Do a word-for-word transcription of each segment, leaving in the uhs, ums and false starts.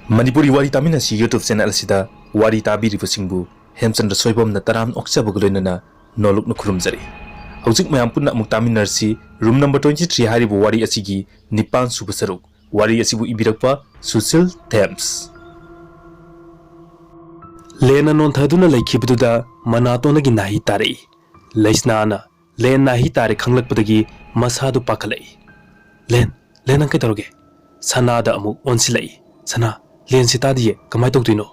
ꯃꯅꯤꯄꯨꯔꯤ ꯋꯥꯔꯤ ꯇꯥꯃꯤꯟꯅꯁꯤ YouTube channel ꯑꯁꯤꯗ ꯋꯥꯔꯤ ꯇꯥꯕꯤꯔꯤꯕꯁꯤꯡꯕꯨ ꯍꯦꯝꯆꯟꯗ꯭ꯔ ꯁꯣꯏꯕꯝꯅ ꯇꯔꯥꯝꯅ ꯑꯣꯛꯆꯕꯒ ꯂꯣꯏꯅꯅ ꯅꯣꯂꯨꯛꯅ ꯈꯨꯔꯨꯝꯖꯔꯤ꯫ ꯍꯧꯖꯤꯛ ꯃꯌꯥꯝ ꯄꯨꯟꯅ ꯑꯃꯨꯛ ꯇꯥꯃꯤꯟꯅꯔꯁꯤ Room number twenty three ꯍꯥꯏꯔꯤꯕ ꯋꯥꯔꯤ ꯑꯁꯤꯒꯤ ꯅꯤꯄꯥꯟ ꯁꯨꯕ ꯁꯔꯨꯛ꯫ ꯋꯥꯔꯤ ꯑꯁꯤꯕꯨ ꯏꯕꯤꯔꯛꯄ ꯁꯨꯁꯤꯜ ꯊꯦꯝꯁ꯫ ꯂꯦꯟꯅ ꯅꯣꯟꯊꯗꯨꯅ ꯂꯩꯈꯤꯕꯗꯨꯗ ꯃꯅꯥꯇꯣꯟꯗꯒꯤ ꯅꯥꯍꯤ ꯇꯥꯔꯛꯏ꯫ ꯂꯩꯁꯅꯥꯅ ꯂꯦꯟ ꯅꯥꯍꯤ ꯇꯥꯔꯦ ꯈꯪꯂꯛꯄꯗꯒꯤ ꯃꯁꯥꯗꯨ ꯄꯥꯈꯠꯂꯛꯏ꯫ "ꯂꯦꯟ, ꯂꯦꯟ, ꯅꯪ ꯀꯩꯗꯧꯔꯒꯦ?" ꯁꯅꯥꯗ ꯑꯃꯨꯛ ꯑꯣꯟꯁꯤꯜꯂꯛꯏ꯫ "ꯁꯅꯥ, ꯂꯦꯟꯁꯤ ꯇꯥꯗꯤꯌꯦ, ꯀꯃꯥꯏ ꯇꯧꯗꯣꯏꯅꯣ?"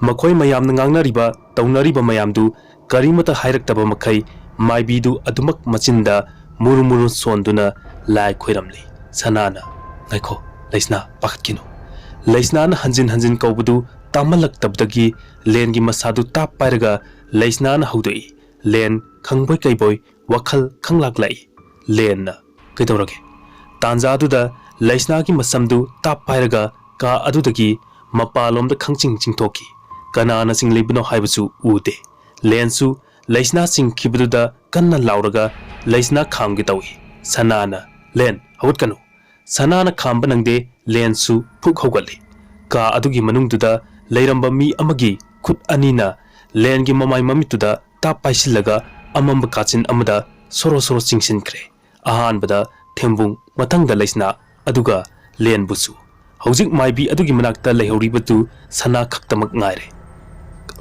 ꯃꯈꯣꯏ ꯃꯌꯥꯝꯅ ꯉꯥꯡꯅꯔꯤꯕ, ꯇꯧꯅꯔꯤꯕ ꯃꯌꯥꯝꯗꯨ ꯀꯔꯤꯃꯠꯇ ꯍꯥꯏꯔꯛꯇꯕ ꯃꯈꯩ ꯃꯥꯏꯕꯤꯗꯨ ꯑꯗꯨꯃꯛ ꯃꯆꯤꯟꯗ ꯃꯨꯔꯨ ꯃꯨꯔꯨ ꯁꯣꯟꯗꯨꯅ ꯂꯥꯏ ꯈꯣꯏꯔꯝꯂꯤ꯫ ꯁꯅꯥꯅ, "ꯉꯥꯏꯈꯣ, ꯂꯩꯁꯅꯥ, ꯄꯥꯈꯠꯈꯤꯅꯨ꯫" ꯂꯩꯁꯅꯥꯅ ꯍꯟꯖꯤꯟ ꯍꯟꯖꯤꯟ ꯀꯧꯕꯗꯨ ꯇꯥꯃꯜꯂꯛꯇꯕꯗꯒꯤ ꯂꯦꯟꯒꯤ ꯃꯁꯥꯗꯨ ꯇꯥꯞ ꯄꯥꯏꯔꯒ ꯂꯩꯁꯅꯥꯅ ꯍꯧꯗꯣꯛꯏ꯫ ꯂꯦꯟ ꯈꯪꯕꯣꯏ ꯀꯩꯕꯣꯏ ꯋꯥꯈꯜ ꯈꯪꯂꯥꯛ ꯂꯥꯛꯏ꯫ ꯂꯦꯟꯅ, "ꯀꯩꯗꯧꯔꯒꯦ?" ꯇꯥꯟꯖꯥꯗꯨꯗ ꯂꯩꯁꯅꯥꯒꯤ ꯃꯁꯝꯗꯨ ꯇꯥꯞ ꯄꯥꯏꯔꯒ ꯀꯥ ꯑꯗꯨꯗꯒꯤ ꯃꯄꯥꯟꯂꯣꯝꯗ ꯈꯪꯆꯤꯡ ꯆꯤꯡꯊꯣꯛꯈꯤ꯫ ꯀꯅꯥꯅ ꯆꯤꯡꯂꯤꯕꯅꯣ ꯍꯥꯏꯕꯁꯨ ꯎꯗꯦ꯫ ꯂꯦꯟꯁꯨ ꯂꯩꯁꯅꯥ ꯆꯤꯡꯈꯤꯕꯗꯨꯗ ꯀꯟꯅ ꯂꯥꯎꯔꯒ ꯂꯩꯁꯅꯥ ꯈꯥꯝꯒꯦ ꯇꯧꯏ꯫ ꯁꯅꯥꯅ, "ꯂꯦꯟ, ꯍꯧꯒꯠꯀꯅꯨ!" ꯁꯅꯥꯅ ꯈꯥꯝꯕ ꯅꯪꯗꯦ, ꯂꯦꯟꯁꯨ ꯐꯨꯛ ꯍꯧꯒꯠꯂꯤ꯫ ꯀꯥ ꯑꯗꯨꯒꯤ ꯃꯅꯨꯡꯗꯨꯗ ꯂꯩꯔꯝꯕ ꯃꯤ ꯑꯃꯒꯤ ꯈꯨꯠ ꯑꯅꯤꯅ ꯂꯦꯟꯒꯤ ꯃꯃꯥꯏ ꯃꯃꯤꯠꯇꯨꯗ ꯇꯥꯞ ꯄꯥꯏꯁꯤꯜꯂꯒ ꯑꯃꯝꯕ ꯀꯥꯆꯤꯟ ꯑꯃꯗ ꯁꯣꯔꯣ ꯁꯣꯔꯣ ꯆꯤꯡꯁꯤꯟꯈ꯭ꯔꯦ꯫ ꯑꯍꯥꯟꯕꯗ ꯊꯦꯝꯕꯨꯡ, ꯃꯊꯪꯗ ꯂꯩꯁꯅꯥ, ꯑꯗꯨꯒ ꯂꯦꯟꯕꯨꯁꯨ꯫ ꯍꯧꯖꯤꯛ ꯃꯥꯏꯕꯤ ꯑꯗꯨꯒꯤ ꯃꯅꯥꯛꯇ ꯂꯩꯍꯧꯔꯤꯕꯗꯨ ꯁꯅꯥ ꯈꯛꯇꯃꯛ ꯉꯥꯏꯔꯦ꯫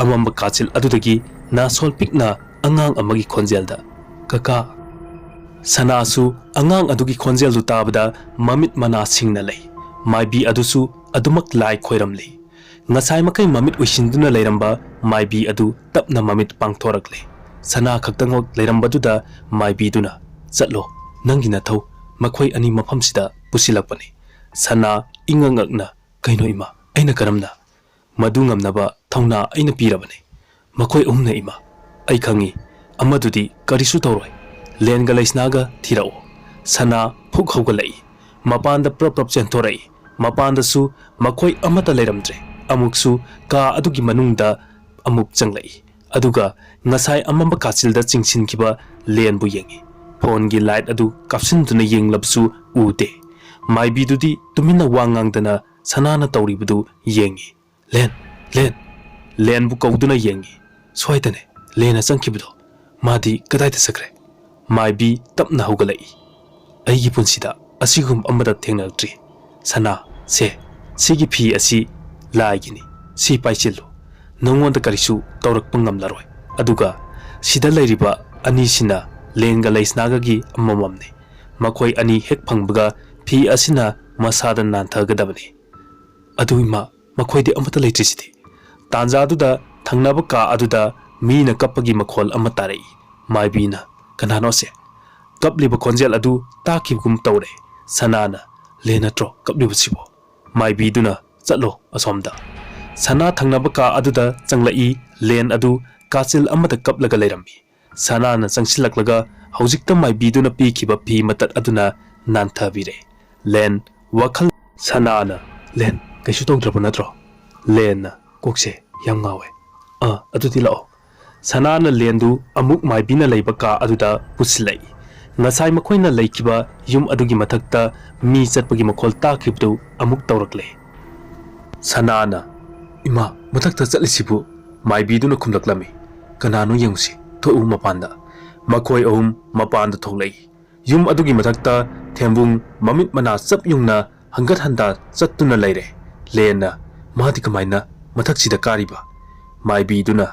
ꯑꯃꯝꯕ ꯀꯥꯆꯤꯜ ꯑꯗꯨꯗꯒꯤ ꯅꯥꯁꯣꯜ ꯄꯤꯛꯅ ꯑꯉꯥꯡ ꯑꯃꯒꯤ ꯈꯣꯟꯖꯦꯜꯗ, "ꯀꯀꯥ!" ꯁꯅꯥꯁꯨ ꯑꯉꯥꯡ ꯑꯗꯨꯒꯤ ꯈꯣꯟꯖꯦꯜꯗꯨ ꯇꯥꯕꯗ ꯃꯃꯤꯠ ꯃꯅꯥ ꯁꯤꯡꯅ ꯂꯩ꯫ ꯃꯥꯏꯕꯤ ꯑꯗꯨꯁꯨ ꯑꯗꯨꯃꯛ ꯂꯥꯏ ꯈꯣꯏꯔꯝꯂꯤ꯫ ꯉꯁꯥꯏ ꯃꯈꯩ ꯃꯃꯤꯠ ꯎꯏꯁꯤꯟꯗꯨꯅ ꯂꯩꯔꯝꯕ ꯃꯥꯏꯕꯤ ꯑꯗꯨ ꯇꯞꯅ ꯃꯃꯤꯠ ꯄꯥꯡꯊꯣꯔꯛꯂꯦ꯫ ꯁꯅꯥ ꯈꯛꯇꯃꯛ ꯂꯩꯔꯝꯕꯗꯨꯗ ꯃꯥꯏꯕꯤꯗꯨꯅ, "ꯆꯠꯂꯣ, ꯅꯪꯒꯤ ꯅꯊꯧ, ꯃꯈꯣꯏ ꯑꯅꯤ ꯃꯐꯝꯁꯤꯗ ꯄꯨꯁꯤꯜꯂꯛꯄꯅꯤ꯫" ꯁꯅꯥ ꯏꯉꯛ ꯉꯛꯅ, "ꯀꯩꯅꯣ ꯏꯃꯥ, ꯑꯩꯅ ꯀꯔꯝꯅ?" "ꯃꯗꯨ ꯉꯝꯅꯕ ꯊꯧꯅꯥ ꯑꯩꯅ ꯄꯤꯔꯕꯅꯤ꯫ ꯃꯈꯣꯏ ꯑꯍꯨꯝꯅ ꯏꯃꯥ꯫ ꯑꯩ ꯈꯪꯏ, ꯑꯃꯗꯨꯗꯤ ꯀꯔꯤꯁꯨ ꯇꯧꯔꯣꯏ꯫ ꯂꯦꯟꯒ ꯂꯩꯁꯅꯥꯒ ꯊꯤꯔꯛꯑꯣ꯫" ꯁꯅꯥ ꯐꯨꯛ ꯍꯧꯒꯠꯂꯛꯏ꯫ ꯃꯄꯥꯟꯗ ꯄ꯭ꯔꯞ ꯄ꯭ꯔꯞ ꯆꯦꯟꯊꯣꯔꯛꯏ꯫ ꯃꯄꯥꯟꯗꯁꯨ ꯃꯈꯣꯏ ꯑꯃꯠꯇ ꯂꯩꯔꯝꯗ꯭ꯔꯦ꯫ ꯑꯃꯨꯛꯁꯨ ꯀꯥ ꯑꯗꯨꯒꯤ ꯃꯅꯨꯡꯗ ꯑꯃꯨꯛ ꯆꯪꯂꯛꯏ꯫ ꯑꯗꯨꯒ ꯉꯁꯥꯏ ꯑꯃꯝꯕ ꯀꯥꯆꯤꯜꯗ ꯆꯤꯡꯁꯤꯟꯈꯤꯕ ꯂꯦꯟꯕꯨ ꯌꯦꯡꯏ꯫ ꯐꯣꯟꯒꯤ ꯂꯥꯏꯠ ꯑꯗꯨ ꯀꯥꯞꯁꯤꯟꯗꯨꯅ ꯌꯦꯡꯂꯕꯁꯨ ꯎꯗꯦ꯫ ꯃꯥꯏꯕꯤꯗꯨꯗꯤ ꯇꯨꯃꯤꯟꯅ ꯋꯥ ꯉꯥꯡꯗꯅ ꯁꯅꯥꯅ ꯇꯧꯔꯤꯕꯗꯨ ꯌꯦꯡꯉꯤ꯫ "ꯂꯦꯟ! ꯂꯦꯟ!" ꯂꯦꯟꯕꯨ ꯀꯧꯗꯨꯅ ꯌꯦꯡꯉꯤ꯫ "ꯁ꯭ꯋꯥꯏꯗꯅꯦ ꯂꯦꯟꯅ ꯆꯪꯈꯤꯕꯗꯣ꯫ ꯃꯥꯗꯤ ꯀꯗꯥꯏꯗ ꯆꯠꯈ꯭ꯔꯦ?" ꯃꯥꯏꯕꯤ ꯇꯞꯅ ꯍꯧꯒꯠꯂꯛꯏ꯫ "ꯑꯩꯒꯤ ꯄꯨꯟꯁꯤꯗ ꯑꯁꯤꯒꯨꯝꯕ ꯑꯃꯠꯇ ꯊꯦꯡꯅꯔꯛꯇ꯭ꯔꯤ꯫ ꯁꯅꯥ, ꯁꯦ, ꯁꯤꯒꯤ ꯐꯤ ꯑꯁꯤ ꯂꯥꯏꯒꯤꯅꯤ꯫ ꯁꯤ ꯄꯥꯏꯁꯤꯜꯂꯨ꯫ ꯅꯪꯉꯣꯟꯗ ꯀꯔꯤꯁꯨ ꯇꯧꯔꯛꯄ ꯉꯝꯂꯔꯣꯏ꯫ ꯑꯗꯨꯒ ꯁꯤꯗ ꯂꯩꯔꯤꯕ ꯑꯅꯤꯁꯤꯅ ꯂꯦꯟꯒ ꯂꯩꯁꯅꯥꯒꯒꯤ ꯑꯃꯃꯝꯅꯤ꯫ ꯃꯈꯣꯏ ꯑꯅꯤ ꯍꯦꯛ ꯐꯪꯕꯒ ꯐꯤ ꯑꯁꯤꯅ ꯃꯁꯥꯗ ꯅꯥꯟꯊꯒꯗꯕꯅꯤ꯫" "ꯑꯗꯨ ꯏꯃꯥ, ꯃꯈꯣꯏꯗꯤ ꯑꯃꯠꯇ ꯂꯩꯇ꯭ꯔꯤꯁꯤꯗꯤ?" ꯇꯥꯟꯖꯥꯗꯨꯗ ꯊꯪꯅꯕ ꯀꯥ ꯑꯗꯨꯗ ꯃꯤꯅ ꯀꯞꯄꯒꯤ ꯃꯈꯣꯜ ꯑꯃ ꯇꯥꯔꯛꯏ꯫ ꯃꯥꯏꯕꯤꯅ, "ꯀꯅꯥꯅꯣꯁꯦ? ꯀꯞꯂꯤꯕ ꯈꯣꯟꯖꯦꯜ ꯑꯗꯨ ꯇꯥꯈꯤꯕꯒꯨꯝ ꯇꯧꯔꯦ꯫" ꯁꯅꯥꯅ, "ꯂꯦꯟ ꯅꯠꯇ꯭ꯔꯣ ꯀꯞꯂꯤꯕꯁꯤꯕꯣ?" ꯃꯥꯏꯕꯤꯗꯨꯅ, "ꯆꯠꯂꯣ ꯑꯁꯣꯝꯗ꯫" ꯁꯅꯥ ꯊꯪꯅꯕ ꯀꯥ ꯑꯗꯨꯗ ꯆꯪꯂꯛꯏ꯫ ꯂꯦꯟ ꯑꯗꯨ ꯀꯥꯆꯤꯜ ꯑꯃꯗ ꯀꯞꯂꯒ ꯂꯩꯔꯝꯃꯤ꯫ ꯁꯅꯥꯅ ꯆꯪꯁꯤꯜꯂꯛꯂꯒ ꯍꯧꯖꯤꯛꯇ ꯃꯥꯏꯕꯤꯗꯨꯅ ꯄꯤꯈꯤꯕ ꯐꯤ ꯃꯇꯠ ꯑꯗꯨꯅ ꯅꯥꯟꯊꯕꯤꯔꯦ꯫ ꯂꯦꯟ ꯋꯥꯈꯜ꯫ ꯁꯅꯥꯅ, "ꯂꯦꯟ, ꯀꯩꯁꯨ ꯇꯧꯗ꯭ꯔꯕ ꯅꯠꯇ꯭ꯔꯣ?" ꯂꯦꯟꯅ, "ꯀꯣꯛꯁꯦ ꯌꯥꯝ ꯉꯥꯎꯋꯦ꯫ ꯑꯥ, ꯑꯗꯨꯗꯤ ꯂꯥꯛꯑꯣ꯫" ꯁꯅꯥꯅ ꯂꯦꯟꯗꯨ ꯑꯃꯨꯛ ꯃꯥꯏꯕꯤꯅ ꯂꯩꯕ ꯀꯥ ꯑꯗꯨꯗ ꯄꯨꯁꯤꯜꯂꯛꯏ꯫ ꯉꯁꯥꯏ ꯃꯈꯣꯏꯅ ꯂꯩꯈꯤꯕ ꯌꯨꯝ ꯑꯗꯨꯒꯤ ꯃꯊꯛꯇ ꯃꯤ ꯆꯠꯄꯒꯤ ꯃꯈꯣꯜ ꯇꯥꯈꯤꯕꯗꯨ ꯑꯃꯨꯛ ꯇꯧꯔꯛꯂꯦ꯫ ꯁꯅꯥꯅ, "ꯏꯃꯥ, ꯃꯊꯛꯇ ꯆꯠꯂꯤꯁꯤꯕꯨ?" ꯃꯥꯏꯕꯤꯗꯨꯅ ꯈꯨꯝꯂꯛꯂꯝꯃꯤ꯫ "ꯀꯅꯥꯅꯣ ꯌꯦꯡꯉꯨꯁꯤ, ꯊꯣꯛꯎ ꯃꯄꯥꯟꯗ꯫" ꯃꯈꯣꯏ ꯑꯍꯨꯝ ꯃꯄꯥꯟꯗ ꯊꯣꯛꯂꯛꯏ꯫ ꯌꯨꯝ ꯑꯗꯨꯒꯤ ꯃꯊꯛꯇ ꯊꯦꯝꯕꯨꯡ ꯃꯃꯤꯠ ꯃꯅꯥ ꯆꯞ ꯌꯨꯡꯅ ꯍꯟꯒꯠ ꯍꯟꯗꯥ ꯆꯠꯇꯨꯅ ꯂꯩꯔꯦ꯫ ꯂꯦꯟꯅ, "ꯃꯥꯗꯤ ꯀꯃꯥꯏꯅ ꯃꯊꯛꯁꯤꯗ ꯀꯥꯔꯤꯕ?" ꯃꯥꯏꯕꯤꯗꯨꯅ,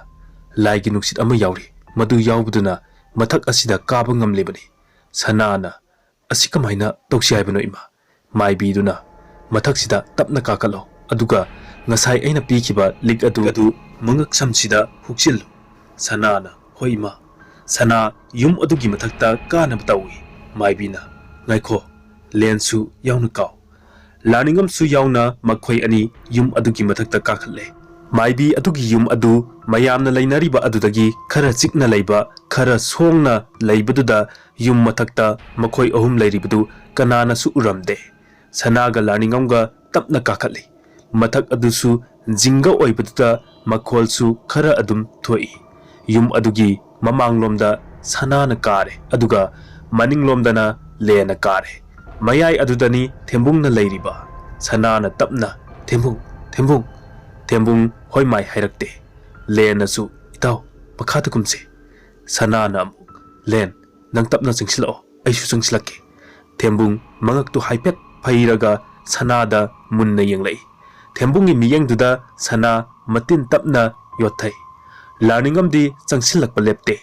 "ꯂꯥꯏꯒꯤ ꯅꯨꯡꯁꯤꯠ ꯑꯃ ꯌꯥꯎꯔꯤ, ꯃꯗꯨ ꯌꯥꯎꯕꯗꯨꯅ ꯃꯊꯛ ꯑꯁꯤꯗ ꯀꯥꯕ ꯉꯝꯂꯤꯕꯅꯤ꯫" ꯁꯅꯥꯅ, "ꯑꯁꯤ ꯀꯃꯥꯏꯅ ꯇꯧꯁꯤ ꯍꯥꯏꯕꯅꯣ ꯏꯃꯥ?" ꯃꯥꯏꯕꯤꯗꯨꯅ, "ꯃꯊꯛꯁꯤꯗ ꯇꯞꯅ ꯀꯥꯈꯠꯂꯣ, ꯑꯗꯨꯒ ꯉꯁꯥꯏ ꯑꯩꯅ ꯄꯤꯈꯤꯕ ꯂꯤꯛ ꯑꯗꯨ, ꯑꯗꯨ ꯃꯉꯛꯁꯝꯁꯤꯗ ꯍꯨꯛꯆꯤꯜꯂꯨ꯫" ꯁꯅꯥꯅ, "ꯍꯣꯏ ꯏꯃꯥ꯫" ꯁꯅꯥ ꯌꯨꯝ ꯑꯗꯨꯒꯤ ꯃꯊꯛꯇ ꯀꯥꯅꯕ ꯇꯧꯏ꯫ ꯃꯥꯏꯕꯤꯅ, "ꯉꯥꯏꯈꯣ, ꯂꯦꯟꯁꯨ ꯌꯥꯎꯅ ꯀꯥꯎ꯫" ꯂꯥꯅꯤꯡꯉꯝꯁꯨ ꯌꯥꯎꯅ ꯃꯈꯣꯏ ꯑꯅꯤ ꯌꯨꯝ ꯑꯗꯨꯒꯤ ꯃꯊꯛꯇ ꯀꯥꯈꯠꯂꯦ꯫ ꯃꯥꯏꯕꯤ ꯑꯗꯨꯒꯤ ꯌꯨꯝ ꯑꯗꯨ ꯃꯌꯥꯝꯅ ꯂꯩꯅꯔꯤꯕ ꯑꯗꯨꯗꯒꯤ ꯈꯔ ꯆꯤꯛꯅ ꯂꯩꯕ, ꯈꯔ ꯁꯣꯡꯅ ꯂꯩꯕꯗꯨꯗ ꯌꯨꯝ ꯃꯊꯛꯇ ꯃꯈꯣꯏ ꯑꯍꯨꯝ ꯂꯩꯔꯤꯕꯗꯨ ꯀꯅꯥꯅꯁꯨ ꯎꯔꯝꯗꯦ꯫ ꯁꯅꯥꯒ ꯂꯥꯅꯤꯡꯉꯝꯒ ꯇꯞꯅ ꯀꯥꯈꯠꯂꯤ꯫ ꯃꯊꯛ ꯑꯗꯨꯁꯨ ꯖꯤꯡꯒ ꯑꯣꯏꯕꯗꯨꯗ ꯃꯈꯣꯜꯁꯨ ꯈꯔ ꯑꯗꯨꯝ ꯊꯣꯛꯏ꯫ ꯌꯨꯝ ꯑꯗꯨꯒꯤ ꯃꯃꯥꯡꯂꯣꯝꯗ ꯁꯅꯥꯅ ꯀꯥꯔꯦ, ꯑꯗꯨꯒ ꯃꯅꯤꯡꯂꯣꯝꯗꯅ ꯂꯦꯟꯅ ꯀꯥꯔꯦ꯫ ꯃꯌꯥꯏ ꯑꯗꯨꯗꯅꯤ ꯊꯦꯝꯕꯨꯡꯅ ꯂꯩꯔꯤꯕ꯫ ꯁꯅꯥꯅ ꯇꯞꯅ, "ꯊꯦꯝꯕꯨꯡ, ꯊꯦꯝꯕꯨꯡ!" ꯊꯦꯝꯕꯨꯡ ꯍꯣꯏ ꯃꯥꯏ ꯍꯥꯏꯔꯛꯇꯦ꯫ ꯂꯦꯟꯅꯁꯨ, "ꯏꯇꯥꯎ, ꯃꯈꯥꯗ ꯀꯨꯝꯁꯦ꯫" ꯁꯅꯥꯅ ꯑꯃꯨꯛ, "ꯂꯦꯟ, ꯅꯪ ꯇꯞꯅ ꯆꯪꯁꯤꯜꯂꯛꯑꯣ, ꯑꯩꯁꯨ ꯆꯪꯁꯤꯜꯂꯛꯀꯦ꯫" ꯊꯦꯝꯕꯨꯡ ꯃꯉꯛꯇꯨ ꯍꯥꯏꯐꯦꯠ ꯐꯩꯔꯒ ꯁꯅꯥꯗ ꯃꯨꯟꯅ ꯌꯦꯡꯂꯛꯏ꯫ ꯊꯦꯝꯕꯨꯡꯒꯤ ꯃꯤꯠꯌꯦꯡꯗꯨꯗ ꯁꯅꯥ ꯃꯇꯤꯟ ꯇꯞꯅ ꯌꯣꯠꯊꯩ꯫ ꯂꯥꯔꯅꯤꯡꯉꯝꯗꯤ ꯆꯪꯁꯤꯜꯂꯛꯄ ꯂꯦꯞꯇꯦ꯫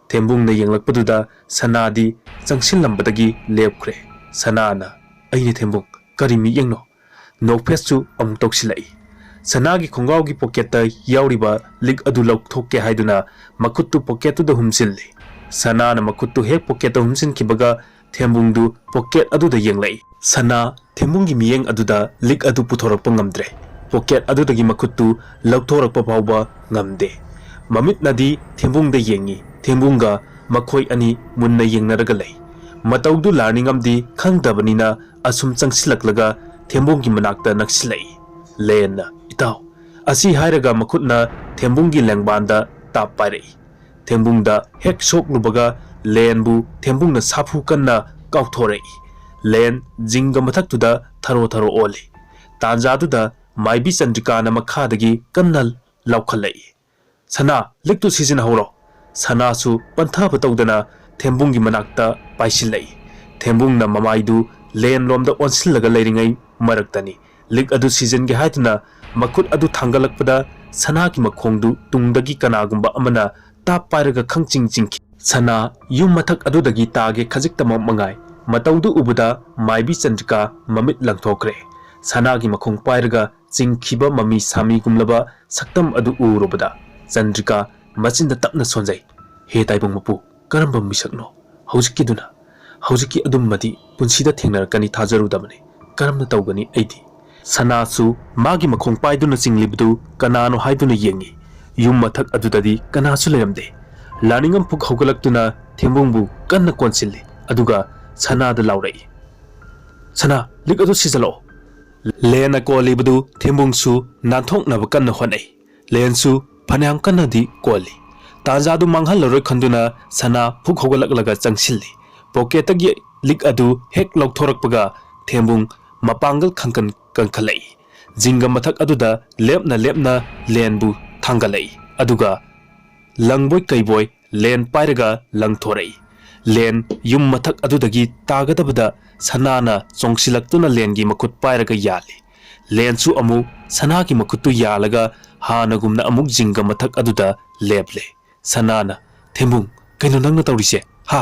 ꯊꯦꯝꯕꯨꯡꯅ ꯌꯦꯡꯂꯛꯄꯗꯨꯗ ꯁꯅꯥꯗꯤ ꯆꯪꯁꯤꯜꯂꯝꯕꯗꯒꯤ ꯂꯦꯞꯈ꯭ꯔꯦ꯫ ꯁꯅꯥꯅ, "ꯑꯩꯅꯦ ꯊꯦꯝꯕꯨꯡ, ꯀꯔꯤ ꯃꯤꯠꯌꯦꯡꯅꯣ?" ꯅꯣꯛꯐꯦꯁꯁꯨ ꯑꯃꯨꯛ ꯇꯧꯁꯤꯜꯂꯛꯏ꯫ ꯁꯅꯥꯒꯤ ꯈꯣꯡꯒ꯭ꯔꯥꯎꯒꯤ ꯄꯣꯀꯦꯠꯇ ꯌꯥꯎꯔꯤꯕ ꯂꯤꯛ ꯑꯗꯨ ꯂꯧꯊꯣꯛꯀꯦ ꯍꯥꯏꯗꯨꯅ ꯃꯈꯨꯠꯇꯨ ꯄꯣꯀꯦꯠꯇꯨꯗ ꯍꯨꯝꯖꯤꯜꯂꯤ꯫ ꯁꯅꯥꯅ ꯃꯈꯨꯠꯇꯨ ꯍꯦꯛ ꯄꯣꯀꯦꯠꯇ ꯍꯨꯝꯖꯤꯟꯈꯤꯕꯒ ꯊꯦꯝꯕꯨꯡꯗꯨ ꯄꯣꯀꯦꯠ ꯑꯗꯨꯗ ꯌꯦꯡꯂꯛꯏ꯫ ꯁꯅꯥ ꯊꯦꯝꯕꯨꯡꯒꯤ ꯃꯤꯠꯌꯦꯡ ꯑꯗꯨꯗ ꯂꯤꯛ ꯑꯗꯨ ꯄꯨꯊꯣꯔꯛꯄ ꯉꯝꯗ꯭ꯔꯦ꯫ ꯄꯣꯀꯦꯠ ꯑꯗꯨꯗꯒꯤ ꯃꯈꯨꯠꯇꯨ ꯂꯧꯊꯣꯔꯛꯄ ꯐꯥꯎꯕ ꯉꯝꯗꯦ꯫ ꯃꯃꯤꯠꯅꯗꯤ ꯊꯦꯝꯕꯨꯡꯗ ꯌꯦꯡꯉꯤ꯫ ꯊꯦꯝꯕꯨꯡꯒ ꯃꯈꯣꯏ ꯑꯅꯤ ꯃꯨꯟꯅ ꯌꯦꯡꯅꯔꯒ ꯂꯩ꯫ ꯃꯇꯧꯗꯨ ꯂꯥꯔꯅꯤꯡꯉꯝꯗꯤ ꯈꯪꯗꯕꯅꯤꯅ ꯑꯁꯨꯝ ꯆꯪꯁꯤꯜꯂꯛꯂꯒ ꯊꯦꯝꯕꯨꯡꯒꯤ ꯃꯅꯥꯛꯇ ꯅꯛꯁꯤꯜꯂꯛꯏ꯫ ꯂꯦꯟꯅ, "ꯏꯇꯥꯎ!" ꯑꯁꯤ ꯍꯥꯏꯔꯒ ꯃꯈꯨꯠꯅ ꯊꯦꯝꯕꯨꯡꯒꯤ ꯂꯦꯡꯕꯥꯟꯗ ꯇꯥꯞ ꯄꯥꯏꯔꯛꯏ꯫ ꯊꯦꯝꯕꯨꯡꯗ ꯍꯦꯛ ꯁꯣꯛꯂꯨꯕꯒ ꯂꯦꯟꯕꯨ ꯊꯦꯝꯕꯨꯡꯅ ꯁꯥꯐꯨ ꯀꯟꯅ ꯀꯥꯎꯊꯣꯔꯛꯏ꯫ ꯂꯦꯟ ꯖꯤꯡꯒ ꯃꯊꯛꯇꯨꯗ ꯊꯔꯣ ꯊꯔꯣ ꯑꯣꯜꯂꯤ꯫ ꯇꯥꯟꯖꯥꯗꯨꯗ ꯃꯥꯏꯕꯤ ꯆꯟꯗ꯭ꯔꯤꯀꯥꯅ ꯃꯈꯥꯗꯒꯤ ꯀꯟꯅ ꯂꯥꯎꯈꯠꯂꯛꯏ꯫ "ꯁꯅꯥ, ꯂꯤꯛꯇꯨ ꯁꯤꯖꯤꯟꯅꯍꯧꯔꯣ!" ꯁꯅꯥꯁꯨ ꯄꯟꯊꯕ ꯇꯧꯗꯅ ꯊꯦꯝꯕꯨꯡꯒꯤ ꯃꯅꯥꯛꯇ ꯄꯥꯏꯁꯤꯜꯂꯛꯏ꯫ ꯊꯦꯝꯕꯨꯡꯅ ꯃꯃꯥꯏꯗꯨ ꯂꯦꯟꯂꯣꯝꯗ ꯑꯣꯟꯁꯤꯜꯂꯒ ꯂꯩꯔꯤꯉꯩ ꯃꯔꯛꯇꯅꯤ꯫ ꯂꯤꯛ ꯑꯗꯨ ꯁꯤꯖꯤꯟꯒꯦ ꯍꯥꯏꯗꯨꯅ ꯃꯈꯨꯠ ꯑꯗꯨ ꯊꯥꯡꯒꯠꯂꯛꯄꯗ ꯁꯅꯥꯒꯤ ꯃꯈꯣꯡꯗꯨ ꯇꯨꯡꯗꯒꯤ ꯀꯅꯥꯒꯨꯝꯕ ꯑꯃꯅ ꯇꯥꯞ ꯄꯥꯏꯔꯒ ꯈꯪꯆꯤꯡ ꯆꯤꯡꯈꯤ꯫ ꯁꯅꯥ ꯌꯨꯝ ꯃꯊꯛ ꯑꯗꯨꯗꯒꯤ ꯇꯥꯒꯦ ꯈꯖꯤꯛꯇꯃꯛ ꯃꯉꯥꯏ꯫ ꯃꯇꯧꯗꯨ ꯎꯕꯗ ꯃꯥꯏꯕꯤ ꯆꯟꯗ꯭ꯔꯤꯀꯥ ꯃꯃꯤꯠ ꯂꯪꯊꯣꯛꯈ꯭ꯔꯦ꯫ ꯁꯅꯥꯒꯤ ꯃꯈꯣꯡ ꯄꯥꯏꯔꯒ ꯆꯤꯡꯈꯤꯕ ꯃꯃꯤ ꯁꯥꯃꯤꯒꯨꯝꯂꯕ ꯁꯛꯇꯝ ꯑꯗꯨ ꯎꯔꯨꯕꯗ ꯆꯟꯗ꯭ꯔꯤꯀꯥ ꯃꯆꯤꯟꯗ ꯇꯞꯅ ꯁꯣꯟꯖꯩ꯫ "ꯍꯦ ꯇꯥꯏꯕꯪ ꯃꯄꯨ, ꯀꯔꯝꯕ ꯃꯤꯁꯛꯅꯣ ꯍꯧꯖꯤꯛꯀꯤꯗꯨꯅ? ꯍꯧꯖꯤꯛꯀꯤ ꯑꯗꯨꯝꯃꯗꯤ ꯄꯨꯟꯁꯤꯗ ꯊꯦꯡꯅꯔꯛꯀꯅꯤ ꯊꯥꯖꯔꯨꯗꯕꯅꯤ꯫ ꯀꯔꯝꯅ ꯇꯧꯒꯅꯤ ꯑꯩꯗꯤ?" ꯁꯅꯥꯁꯨ ꯃꯥꯒꯤ ꯃꯈꯣꯡ ꯄꯥꯏꯗꯨꯅ ꯆꯤꯡꯂꯤꯕꯗꯨ ꯀꯅꯥꯅꯣ ꯍꯥꯏꯗꯨꯅ ꯌꯦꯡꯉꯤ꯫ ꯌꯨꯝ ꯃꯊꯛ ꯑꯗꯨꯗꯗꯤ ꯀꯅꯥꯁꯨ ꯂꯩꯔꯝꯗꯦ꯫ ꯂꯥꯅꯤꯡꯉꯝ ꯐꯨꯛ ꯍꯧꯒꯠꯂꯛꯇꯨꯅ ꯊꯦꯝꯕꯨꯡꯕꯨ ꯀꯟꯅ ꯀꯣꯟꯁꯤꯜꯂꯤ꯫ ꯑꯗꯨꯒ ꯁꯅꯥꯗ ꯂꯥꯎꯔꯛꯏ, "ꯁꯅꯥ, ꯂꯤꯛ ꯑꯗꯨ ꯁꯤꯖꯤꯜꯂꯛꯑꯣ!" ꯂꯦꯟꯅ ꯀꯣꯜꯂꯤꯕꯗꯨ ꯊꯦꯝꯕꯨꯡꯁꯨ ꯅꯥꯟꯊꯣꯛꯅꯕ ꯀꯟꯅ ꯍꯣꯠꯅꯩ꯫ ꯂꯦꯟꯁꯨ ꯐꯅꯌꯥꯝ ꯀꯟꯅꯗꯤ ꯀꯣꯜꯂꯤ꯫ ꯇꯥꯟꯖꯥꯗꯨ ꯃꯥꯡꯍꯜꯂꯔꯣꯏ ꯈꯟꯗꯨꯅ ꯁꯅꯥ ꯐꯨꯛ ꯍꯧꯒꯠꯂꯛꯂꯒ ꯆꯪꯁꯤꯜꯂꯤ꯫ ꯄꯣꯀꯦꯠꯇꯒꯤ ꯂꯤꯛ ꯑꯗꯨ ꯍꯦꯛ ꯂꯧꯊꯣꯔꯛꯄꯒ ꯊꯦꯝꯕꯨꯡ ꯃꯄꯥꯡꯒꯜ ꯈꯪꯀꯟ ꯀꯟꯈꯠꯂꯛꯏ꯫ ꯖꯤꯡꯒ ꯃꯊꯛ ꯑꯗꯨꯗ ꯂꯦꯞꯅ ꯂꯦꯞꯅ ꯂꯦꯟꯕꯨ ꯊꯥꯡꯒꯠꯂꯛꯏ꯫ ꯑꯗꯨꯒ ꯂꯪꯕꯣꯏ ꯀꯩꯕꯣꯏ ꯂꯦꯟ ꯄꯥꯏꯔꯒ ꯂꯪꯊꯣꯔꯛꯏ꯫ ꯂꯦꯟ ꯌꯨꯝ ꯃꯊꯛ ꯑꯗꯨꯗꯒꯤ ꯇꯥꯒꯗꯕꯗ ꯁꯅꯥꯅ ꯆꯣꯡꯁꯤꯜꯂꯛꯇꯨꯅ ꯂꯦꯟꯒꯤ ꯃꯈꯨꯠ ꯄꯥꯏꯔꯒ ꯌꯥꯜꯂꯤ꯫ ꯂꯦꯟꯁꯨ ꯑꯃꯨꯛ ꯁꯅꯥꯒꯤ ꯃꯈꯨꯠꯇꯨ ꯌꯥꯜꯂꯒ ꯍꯥꯟꯅꯒꯨꯝꯅ ꯑꯃꯨꯛ ꯖꯤꯡꯒ ꯃꯊꯛ ꯑꯗꯨꯗ ꯂꯦꯞꯂꯦ꯫ ꯁꯅꯥꯅ, "ꯊꯦꯝꯕꯨꯡ, ꯀꯩꯅꯣ ꯅꯪꯅ ꯇꯧꯔꯤꯁꯦ, ꯍꯥ?"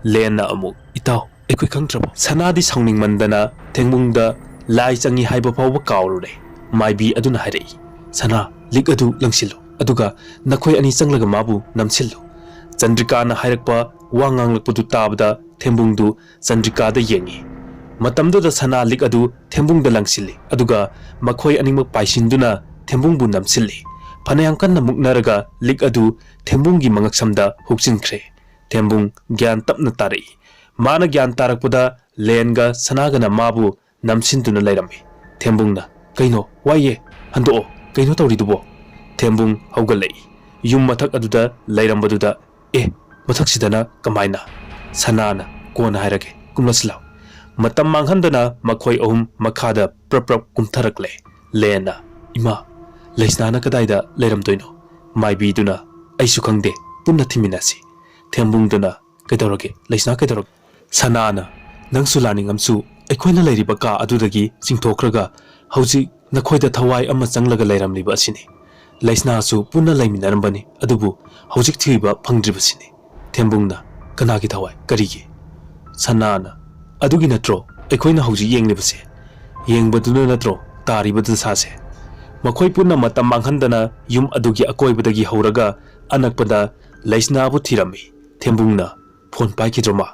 ꯂꯦꯟꯅ ꯑꯃꯨꯛ, "ꯏꯇꯥꯎ, ꯑꯩꯈꯣꯏ ꯈꯪꯗ꯭ꯔꯕꯣ?" ꯁꯅꯥꯗꯤ ꯁꯥꯎꯅꯤꯡꯃꯟꯗꯅ ꯊꯦꯝꯕꯨꯡꯗ ꯂꯥꯏ ꯆꯪꯉꯤ ꯍꯥꯏꯕ ꯐꯥꯎꯕ ꯀꯥꯎꯔꯨꯔꯦ꯫ ꯃꯥꯏꯕꯤ ꯑꯗꯨꯅ ꯍꯥꯏꯔꯛꯏ, "ꯁꯅꯥ, ꯂꯤꯛ ꯑꯗꯨ ꯂꯪꯁꯤꯜꯂꯨ, ꯑꯗꯨꯒ ꯅꯈꯣꯏ ꯑꯅꯤ ꯆꯪꯂꯒ ꯃꯥꯕꯨ ꯅꯝꯁꯤꯜꯂꯨ꯫" ꯆꯟꯗ꯭ꯔꯤꯀꯥꯅ ꯍꯥꯏꯔꯛꯄ ꯋꯥ ꯉꯥꯡꯂꯛꯄꯗꯨ ꯇꯥꯕꯗ ꯊꯦꯝꯕꯨꯡꯗꯨ ꯆꯟꯗ꯭ꯔꯤꯀꯥꯗ ꯌꯦꯡꯉꯤ꯫ ꯃꯇꯝꯗꯨꯗ ꯁꯅꯥ ꯂꯤꯛ ꯑꯗꯨ ꯊꯦꯝꯕꯨꯡꯗ ꯂꯪꯁꯤꯜꯂꯤ, ꯑꯗꯨꯒ ꯃꯈꯣꯏ ꯑꯅꯤꯃꯛ ꯄꯥꯏꯁꯤꯟꯗꯨꯅ ꯊꯦꯝꯕꯨꯡꯕꯨ ꯅꯝꯁꯤꯜꯂꯤ꯫ ꯐꯅꯌꯥꯝ ꯀꯟꯅ ꯃꯨꯛꯅꯔꯒ ꯂꯤꯛ ꯑꯗꯨ ꯊꯦꯝꯕꯨꯡꯒꯤ ꯃꯉꯛꯁꯝꯗ ꯍꯨꯛꯆꯤꯟꯈ꯭ꯔꯦ꯫ ꯊꯦꯝꯕꯨꯡ ꯒ꯭ꯌꯥꯟ ꯇꯞꯅ ꯇꯥꯔꯛꯏ꯫ ꯃꯥꯅ ꯒ꯭ꯌꯥꯟ ꯇꯥꯔꯛꯄꯗ ꯂꯦꯟꯒ ꯁꯅꯥꯒꯅ ꯃꯥꯕꯨ ꯅꯝꯁꯤꯟꯗꯨꯅ ꯂꯩꯔꯝꯃꯤ꯫ ꯊꯦꯝꯕꯨꯡꯅ, "ꯀꯩꯅꯣ? ꯋꯥꯏꯌꯦ! ꯍꯟꯗꯣꯛꯑꯣ! ꯀꯩꯅꯣ ꯇꯧꯔꯤꯗꯨꯕꯣ?" ꯊꯦꯝꯕꯨꯡ ꯍꯧꯒꯠꯂꯛꯏ꯫ ꯌꯨꯝ ꯃꯊꯛ ꯑꯗꯨꯗ ꯂꯩꯔꯝꯕꯗꯨꯗ, "ꯑꯦ, ꯃꯊꯛꯁꯤꯗꯅ ꯀꯃꯥꯏꯅ?" ꯁꯅꯥꯅ, "ꯀꯣꯟꯅ ꯍꯥꯏꯔꯒꯦ, ꯀꯨꯝꯂꯁꯤ ꯂꯥꯎ꯫" ꯃꯇꯝ ꯃꯥꯡꯍꯟꯗꯅ ꯃꯈꯣꯏ ꯑꯍꯨꯝ ꯃꯈꯥꯗ ꯄ꯭ꯔꯞ ꯄ꯭ꯔꯞ ꯀꯨꯝꯊꯔꯛꯂꯦ꯫ ꯂꯦꯟꯅ, "ꯏꯃꯥ, ꯂꯩꯁꯅꯥꯅ ꯀꯗꯥꯏꯗ ꯂꯩꯔꯝꯗꯣꯏꯅꯣ?" ꯃꯥꯏꯕꯤꯗꯨꯅ, "ꯑꯩꯁꯨ ꯈꯪꯗꯦ, ꯄꯨꯟꯅ ꯊꯤꯃꯤꯟꯅꯁꯤ꯫" ꯊꯦꯝꯕꯨꯡꯗꯨꯅ, "ꯀꯩꯗꯧꯔꯒꯦ? ꯂꯩꯁꯅꯥ ꯀꯩꯗꯧꯔꯒꯦ?" ꯁꯅꯥꯅ, "ꯅꯪꯁꯨ ꯂꯥꯅꯤꯡꯉꯝꯁꯨ ꯑꯩꯈꯣꯏꯅ ꯂꯩꯔꯤꯕ ꯀꯥ ꯑꯗꯨꯗꯒꯤ ꯆꯤꯡꯊꯣꯛꯈ꯭ꯔꯒ ꯍꯧꯖꯤꯛ ꯅꯈꯣꯏꯗ ꯊꯋꯥꯏ ꯑꯃ ꯆꯪꯂꯒ ꯂꯩꯔꯝꯂꯤꯕ ꯑꯁꯤꯅꯤ꯫ ꯂꯩꯁꯅꯥꯁꯨ ꯄꯨꯟꯅ ꯂꯩꯃꯤꯟꯅꯔꯝꯕꯅꯤ, ꯑꯗꯨꯕꯨ ꯍꯧꯖꯤꯛ ꯊꯤꯕ ꯐꯪꯗ꯭ꯔꯤꯕꯁꯤꯅꯤ꯫" ꯊꯦꯝꯕꯨꯡꯅ, "ꯀꯅꯥꯒꯤ ꯊꯋꯥꯏ? ꯀꯔꯤꯒꯤ?" ꯁꯅꯥꯅ, "ꯑꯗꯨꯒꯤ ꯅꯠꯇ꯭ꯔꯣ ꯑꯩꯈꯣꯏꯅ ꯍꯧꯖꯤꯛ ꯌꯦꯡꯂꯤꯕꯁꯦ? ꯌꯦꯡꯕꯗꯨꯅ ꯅꯠꯇ꯭ꯔꯣ ꯇꯥꯔꯤꯕ ꯗꯁꯥꯁꯦ?" ꯃꯈꯣꯏ ꯄꯨꯟꯅ ꯃꯇꯝ ꯃꯥꯡꯍꯟꯗꯅ ꯌꯨꯝ ꯑꯗꯨꯒꯤ ꯑꯀꯣꯏꯕꯗꯒꯤ ꯍꯧꯔꯒ ꯑꯅꯛꯄꯗ ꯂꯩꯁꯅꯥꯕꯨ ꯊꯤꯔꯝꯃꯤ꯫ ꯊꯦꯝꯕꯨꯡꯅ, "ꯐꯣꯟ ꯄꯥꯏꯈꯤꯗ꯭ꯔꯣ ꯃꯥ?"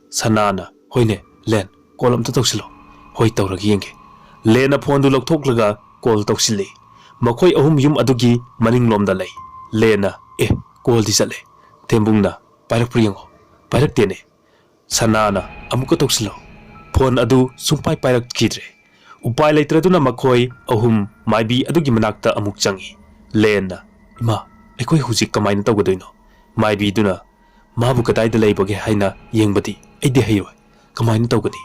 ꯁꯅꯥꯅ, "ꯍꯣꯏꯅꯦ, ꯂꯦꯟ, ꯀꯣꯜ ꯑꯝꯇ ꯇꯧꯁꯤꯜꯂꯣ꯫" "ꯍꯣꯏ, ꯇꯧꯔꯒ ꯌꯦꯡꯒꯦ꯫" ꯂꯦꯟꯅ ꯐꯣꯟꯗꯨ ꯂꯧꯊꯣꯛꯂꯒ ꯀꯣꯜ ꯇꯧꯁꯤꯜꯂꯤ꯫ ꯃꯈꯣꯏ ꯑꯍꯨꯝ ꯌꯨꯝ ꯑꯗꯨꯒꯤ ꯃꯅꯤꯡꯂꯣꯝꯗ ꯂꯩ꯫ ꯂꯦꯟꯅ, "ꯑꯦ, ꯀꯣꯜꯗꯤ ꯆꯠꯂꯦ꯫" ꯊꯦꯝꯕꯨꯡꯅ, "ꯄꯥꯏꯔꯛꯄ꯭ꯔꯥ ꯌꯦꯡꯉꯣ꯫" "ꯄꯥꯏꯔꯛꯇꯦꯅꯦ꯫" ꯁꯅꯥꯅ, "ꯑꯃꯨꯛꯀ ꯇꯧꯁꯤꯜꯂꯣ꯫" ꯐꯣꯟ ꯑꯗꯨ ꯁꯨꯡꯄꯥꯏ ꯄꯥꯏꯔꯛꯈꯤꯗ꯭ꯔꯦ꯫ ꯎꯄꯥꯏ ꯂꯩꯇ꯭ꯔꯗꯨꯅ ꯃꯈꯣꯏ ꯑꯍꯨꯝ ꯃꯥꯏꯕꯤ ꯑꯗꯨꯒꯤ ꯃꯅꯥꯛꯇ ꯑꯃꯨꯛ ꯆꯪꯉꯤ꯫ ꯂꯦꯟꯅ, "ꯏꯃꯥ, ꯑꯩꯈꯣꯏ ꯍꯧꯖꯤꯛ ꯀꯃꯥꯏꯅ ꯇꯧꯒꯗꯣꯏꯅꯣ?" ꯃꯥꯏꯕꯤꯗꯨꯅ, "ꯃꯥꯕꯨ ꯀꯗꯥꯏꯗ ꯂꯩꯕꯒꯦ ꯍꯥꯏꯅ ꯌꯦꯡꯕꯗꯤ ꯑꯩꯗꯤ ꯍꯩꯔꯣꯏ꯫ ꯀꯃꯥꯏꯅ ꯇꯧꯒꯅꯤ?"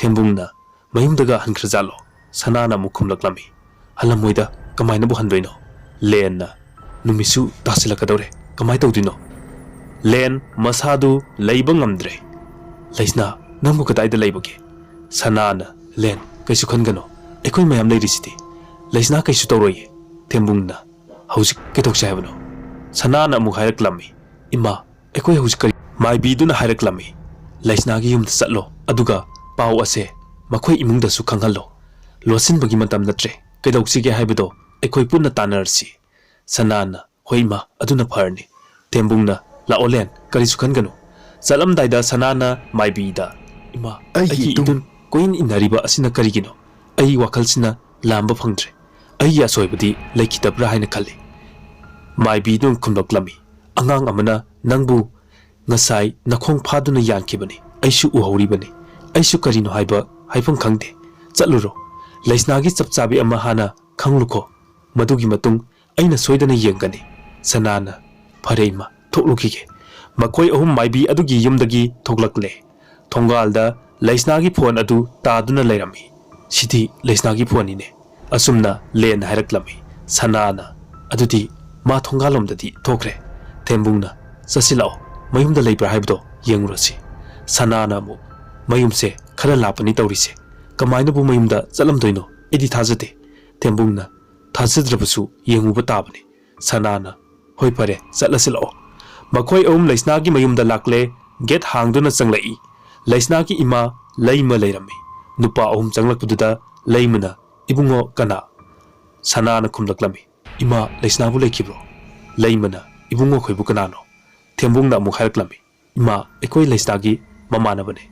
ꯊꯦꯝꯕꯨꯡꯅ, "ꯃꯌꯨꯝꯗꯒ ꯍꯟꯈ꯭ꯔꯖꯥꯠꯂꯣ?" ꯁꯅꯥꯅ ꯑꯃꯨꯛ ꯈꯨꯝꯂꯛꯂꯝꯃꯤ, "ꯍꯜꯂꯝꯃꯣꯏꯗ, ꯀꯃꯥꯏꯅꯕꯨ ꯍꯟꯗꯣꯏꯅꯣ?" ꯂꯦꯟꯅ, "ꯅꯨꯃꯤꯠꯁꯨ ꯇꯥꯁꯤꯜꯂꯛꯀꯗꯧꯔꯦ, ꯀꯃꯥꯏ ꯇꯧꯗꯣꯏꯅꯣ?" ꯂꯦꯟ ꯃꯁꯥꯗꯨ ꯂꯩꯕ ꯉꯝꯗ꯭ꯔꯦ꯫ "ꯂꯩꯁꯅꯥ, ꯅꯪꯕꯨ ꯀꯗꯥꯏꯗ ꯂꯩꯕꯒꯦ?" ꯁꯅꯥꯅ, "ꯂꯦꯟ, ꯀꯩꯁꯨ ꯈꯟꯒꯅꯨ, ꯑꯩꯈꯣꯏ ꯃꯌꯥꯝ ꯂꯩꯔꯤꯁꯤꯗꯤ꯫ ꯂꯩꯁꯅꯥ ꯀꯩꯁꯨ ꯇꯧꯔꯣꯏꯌꯦ꯫" ꯊꯦꯝꯕꯨꯡꯅ, "ꯍꯧꯖꯤꯛ ꯀꯩꯗꯧꯁꯦ ꯍꯥꯏꯕꯅꯣ?" ꯁꯅꯥꯅ ꯑꯃꯨꯛ ꯍꯥꯏꯔꯛꯂꯝꯃꯤ, "ꯏꯃꯥ, ꯑꯩꯈꯣꯏ ꯍꯧꯖꯤꯛ ꯀꯔꯤ?" ꯃꯥꯏꯕꯤꯗꯨꯅ ꯍꯥꯏꯔꯛꯂꯝꯃꯤ, "ꯂꯩꯁꯅꯥꯒꯤ ꯌꯨꯝꯗ ꯆꯠꯂꯣ, ꯑꯗꯨꯒ ꯄꯥꯎ ꯑꯁꯦ ꯃꯈꯣꯏ ꯏꯃꯨꯡꯗꯁꯨ ꯈꯪꯍꯜꯂꯣ꯫ ꯂꯣꯠꯁꯤꯟꯕꯒꯤ ꯃꯇꯝ ꯅꯠꯇ꯭ꯔꯦ, ꯀꯩꯗꯧꯁꯤꯒꯦ ꯍꯥꯏꯕꯗꯣ ꯑꯩꯈꯣꯏ ꯄꯨꯟꯅ ꯇꯥꯟꯅꯔꯁꯤ꯫" ꯁꯅꯥꯅ, "ꯍꯣꯏ ꯏꯃꯥ, ꯑꯗꯨꯅ ꯐꯔꯅꯤ꯫" ꯊꯦꯝꯕꯨꯡꯅ, "ꯂꯥꯛꯑꯣ ꯂꯦꯟ, ꯀꯔꯤꯁꯨ ꯈꯟꯒꯅꯨ꯫" ꯆꯠꯂꯝꯗꯥꯏꯗ ꯁꯅꯥꯅ ꯃꯥꯏꯕꯤꯗ, "ꯏꯃꯥ, ꯑꯩꯒꯤ ꯑꯩꯒꯤ ꯏꯇꯨꯡ ꯏꯇꯨꯡ ꯀꯣꯏꯏꯟ ꯏꯟꯅꯔꯤꯕ ꯑꯁꯤꯅ ꯀꯔꯤꯒꯤꯅꯣ? ꯑꯩ ꯋꯥꯈꯜꯁꯤꯅ ꯂꯥꯝꯕ ꯐꯪꯗ꯭ꯔꯦ꯫ ꯑꯩꯒꯤ ꯑꯁꯣꯏꯕꯗꯤ ꯂꯩꯈꯤꯗꯕ꯭ꯔꯥ ꯍꯥꯏꯅ ꯈꯜꯂꯤ꯫" ꯃꯥꯏꯕꯤꯗꯨꯅ ꯈꯨꯝꯂꯛꯂꯝꯃꯤ, "ꯑꯉꯥꯡ ꯑꯃꯅ ꯅꯪꯕꯨ ꯉꯁꯥꯏ ꯅꯈꯣꯡ ꯐꯥꯗꯨꯅ ꯌꯥꯟꯈꯤꯕꯅꯤ꯫ ꯑꯩꯁꯨ ꯎꯍꯧꯔꯤꯕꯅꯤ꯫ ꯑꯩꯁꯨ ꯀꯔꯤꯅꯣ ꯍꯥꯏꯕ ꯍꯥꯏꯐꯝ ꯈꯪꯗꯦ꯫ ꯆꯠꯂꯨꯔꯣ꯫ ꯂꯩꯁꯅꯥꯒꯤ ꯆꯞ ꯆꯥꯕꯤ ꯑꯃ ꯍꯥꯟꯅ ꯈꯪꯂꯨꯈꯣ꯫ ꯃꯗꯨꯒꯤ ꯃꯇꯨꯡ ꯑꯩꯅ ꯁꯣꯏꯗꯅ ꯌꯦꯡꯒꯅꯤ꯫" ꯁꯅꯥꯅ, "ꯐꯔꯦ ꯏꯃꯥ, ꯊꯣꯛꯂꯨꯈꯤꯒꯦ꯫" ꯃꯈꯣꯏ ꯑꯍꯨꯝ ꯃꯥꯏꯕꯤ ꯑꯗꯨꯒꯤ ꯌꯨꯝꯗꯒꯤ ꯊꯣꯛꯂꯛꯂꯦ꯫ ꯊꯣꯡꯒꯥꯜꯗ ꯂꯩꯁꯅꯥꯒꯤ ꯐꯣꯟ ꯑꯗꯨ ꯇꯥꯗꯨꯅ ꯂꯩꯔꯝꯃꯤ꯫ "ꯁꯤꯗꯤ ꯂꯩꯁꯅꯥꯒꯤ ꯐꯣꯟꯅꯤꯅꯦ꯫" ꯑꯁꯨꯝꯅ ꯂꯦꯟꯅ ꯍꯥꯏꯔꯛꯂꯝꯃꯤ꯫ ꯁꯅꯥꯅ, "ꯑꯗꯨꯗꯤ ꯃꯥ ꯊꯣꯡꯒꯥꯜꯂꯣꯝꯗꯗꯤ ꯊꯣꯛꯈ꯭ꯔꯦ꯫" ꯊꯦꯝꯕꯨꯡꯅ, "ꯆꯠꯁꯤꯜꯂꯛꯑꯣ, ꯃꯌꯨꯝꯗ ꯂꯩꯕ꯭ꯔꯥ ꯍꯥꯏꯕꯗꯣ ꯌꯦꯡꯉꯨꯔꯁꯤ꯫" ꯁꯅꯥꯅ ꯑꯃꯨꯛ, "ꯃꯌꯨꯝꯁꯦ ꯈꯔ ꯂꯥꯞꯄꯅꯤ ꯇꯧꯔꯤꯁꯦ꯫ ꯀꯃꯥꯏꯅꯕꯨ ꯃꯌꯨꯝꯗ ꯆꯠꯂꯝꯗꯣꯏꯅꯣ? ꯑꯩꯗꯤ ꯊꯥꯖꯗꯦ꯫" ꯊꯦꯝꯕꯨꯡꯅ, "ꯊꯥꯖꯗ꯭ꯔꯕꯁꯨ ꯌꯦꯡꯉꯨꯕ ꯇꯥꯕꯅꯤ꯫" ꯁꯅꯥꯅ, "ꯍꯣꯏ ꯐꯔꯦ, ꯆꯠꯂꯁꯤ ꯂꯥꯛꯑꯣ꯫" ꯃꯈꯣꯏ ꯑꯍꯨꯝ ꯂꯩꯁꯅꯥꯒꯤ ꯃꯌꯨꯝꯗ ꯂꯥꯛꯂꯦ꯫ ꯒꯦꯠ ꯍꯥꯡꯗꯨꯅ ꯆꯪꯂꯛꯏ꯫ ꯂꯩꯁꯅꯥꯒꯤ ꯏꯃꯥ ꯂꯩꯃ ꯂꯩꯔꯝꯃꯤ꯫ ꯅꯨꯄꯥ ꯑꯍꯨꯝ ꯆꯪꯂꯛꯄꯗꯨꯗ ꯂꯩꯃꯅ, "ꯏꯕꯨꯡꯉꯣ, ꯀꯅꯥ?" ꯁꯅꯥꯅ ꯈꯨꯝꯂꯛꯂꯝꯃꯤ, "ꯏꯃꯥ, ꯂꯩꯁꯅꯥꯕꯨ ꯂꯩꯈꯤꯕ꯭ꯔꯣ?" ꯂꯩꯃꯅ, "ꯏꯕꯨꯡꯉꯣ ꯈꯣꯏꯕꯨ ꯀꯅꯥꯅꯣ?" ꯊꯦꯝꯕꯨꯡꯅ ꯑꯃꯨꯛ ꯍꯥꯏꯔꯛꯂꯝꯃꯤ, "ꯏꯃꯥ, ꯑꯩꯈꯣꯏ ꯂꯩꯁꯅꯥꯒꯤ ꯃꯃꯥꯟꯅꯕꯅꯦ꯫"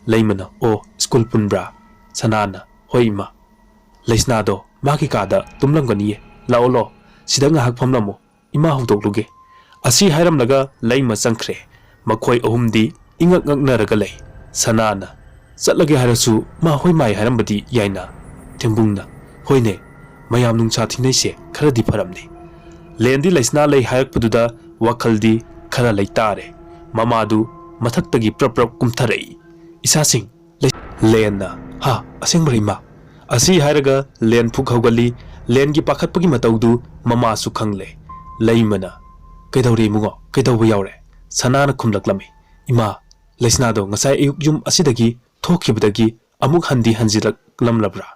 ꯂꯩꯃꯅ, "ꯑꯣ, ꯁ꯭ꯀꯨꯜ ꯄꯨꯟꯕ꯭ꯔꯥ?" ꯁꯅꯥꯅ, "ꯍꯣꯏ ꯏꯃꯥ꯫" "ꯂꯩꯁꯅꯥꯗꯣ ꯃꯥꯒꯤ ꯀꯥꯗ ꯇꯨꯝꯂꯝꯒꯅꯤꯌꯦ꯫ ꯂꯥꯛꯑꯣ, ꯂꯥꯛꯑꯣ, ꯁꯤꯗ ꯉꯥꯏꯍꯥꯛ ꯐꯝꯂꯝꯃꯣ, ꯏꯃꯥ ꯍꯧꯗꯣꯛꯂꯨꯒꯦ꯫" ꯑꯁꯤ ꯍꯥꯏꯔꯝꯂꯒ ꯂꯩꯃ ꯆꯪꯈ꯭ꯔꯦ꯫ ꯃꯈꯣꯏ ꯑꯍꯨꯝꯗꯤ ꯏꯉꯛ ꯉꯛꯅꯔꯒ ꯂꯩ꯫ ꯁꯅꯥꯅ, "ꯆꯠꯂꯒꯦ ꯍꯥꯏꯔꯁꯨ ꯃꯥ ꯍꯣꯏ ꯃꯥꯏ ꯍꯥꯏꯔꯝꯕꯗꯤ ꯌꯥꯏꯅ?" ꯊꯦꯝꯕꯨꯡꯅ, "ꯍꯣꯏꯅꯦ, ꯃꯌꯥꯝ ꯅꯨꯡꯁꯥ ꯊꯤꯡꯅꯩꯁꯦ ꯈꯔꯗꯤ ꯐꯔꯝꯅꯤ꯫" ꯂꯦꯟꯗꯤ ꯂꯩꯁꯅꯥ ꯂꯩ ꯍꯥꯏꯔꯛꯄꯗꯨꯗ ꯋꯥꯈꯜꯗꯤ ꯈꯔ ꯂꯩꯇꯥꯔꯦ꯫ ꯃꯃꯥꯗꯨ ꯃꯊꯛꯇꯒꯤ ꯄ꯭ꯔꯞ ꯄ꯭ꯔꯞ ꯀꯨꯝꯊꯔꯛꯏ꯫ "ꯏꯆꯥꯁꯤꯡ, ꯂꯩ-" ꯂꯦꯟꯅ, "ꯍꯥ, ꯑꯁꯦꯡꯕꯔ ꯏꯃꯥ? ꯑꯁꯤ ꯍꯥꯏꯔꯒ ꯂꯦꯟ ꯐꯨꯛ ꯍꯧꯒꯠꯂꯤ꯫ ꯂꯦꯟꯒꯤ ꯄꯥꯈꯠꯄꯒꯤ ꯃꯇꯧꯗꯨ ꯃꯃꯥꯁꯨ ꯈꯪꯂꯦ꯫ ꯂꯩꯃꯅ, "ꯀꯩꯗꯧꯔꯦ ꯏꯕꯨꯡꯉꯣ? ꯀꯩꯗꯧꯕ ꯌꯥꯎꯔꯦ?" ꯁꯅꯥꯅ ꯈꯨꯝꯂꯛꯂꯝꯃꯤ, "ꯏꯃꯥ, ꯂꯩꯁꯅꯥꯗꯣ ꯉꯁꯥꯏ ꯑꯌꯨꯛ ꯌꯨꯝ ꯑꯁꯤꯗꯒꯤ ꯊꯣꯛꯈꯤꯕꯗꯒꯤ ꯑꯃꯨꯛ ꯍꯟꯗꯤ ꯍꯟꯖꯤꯜꯂꯛꯂꯝꯂꯕ꯭ꯔꯥ?"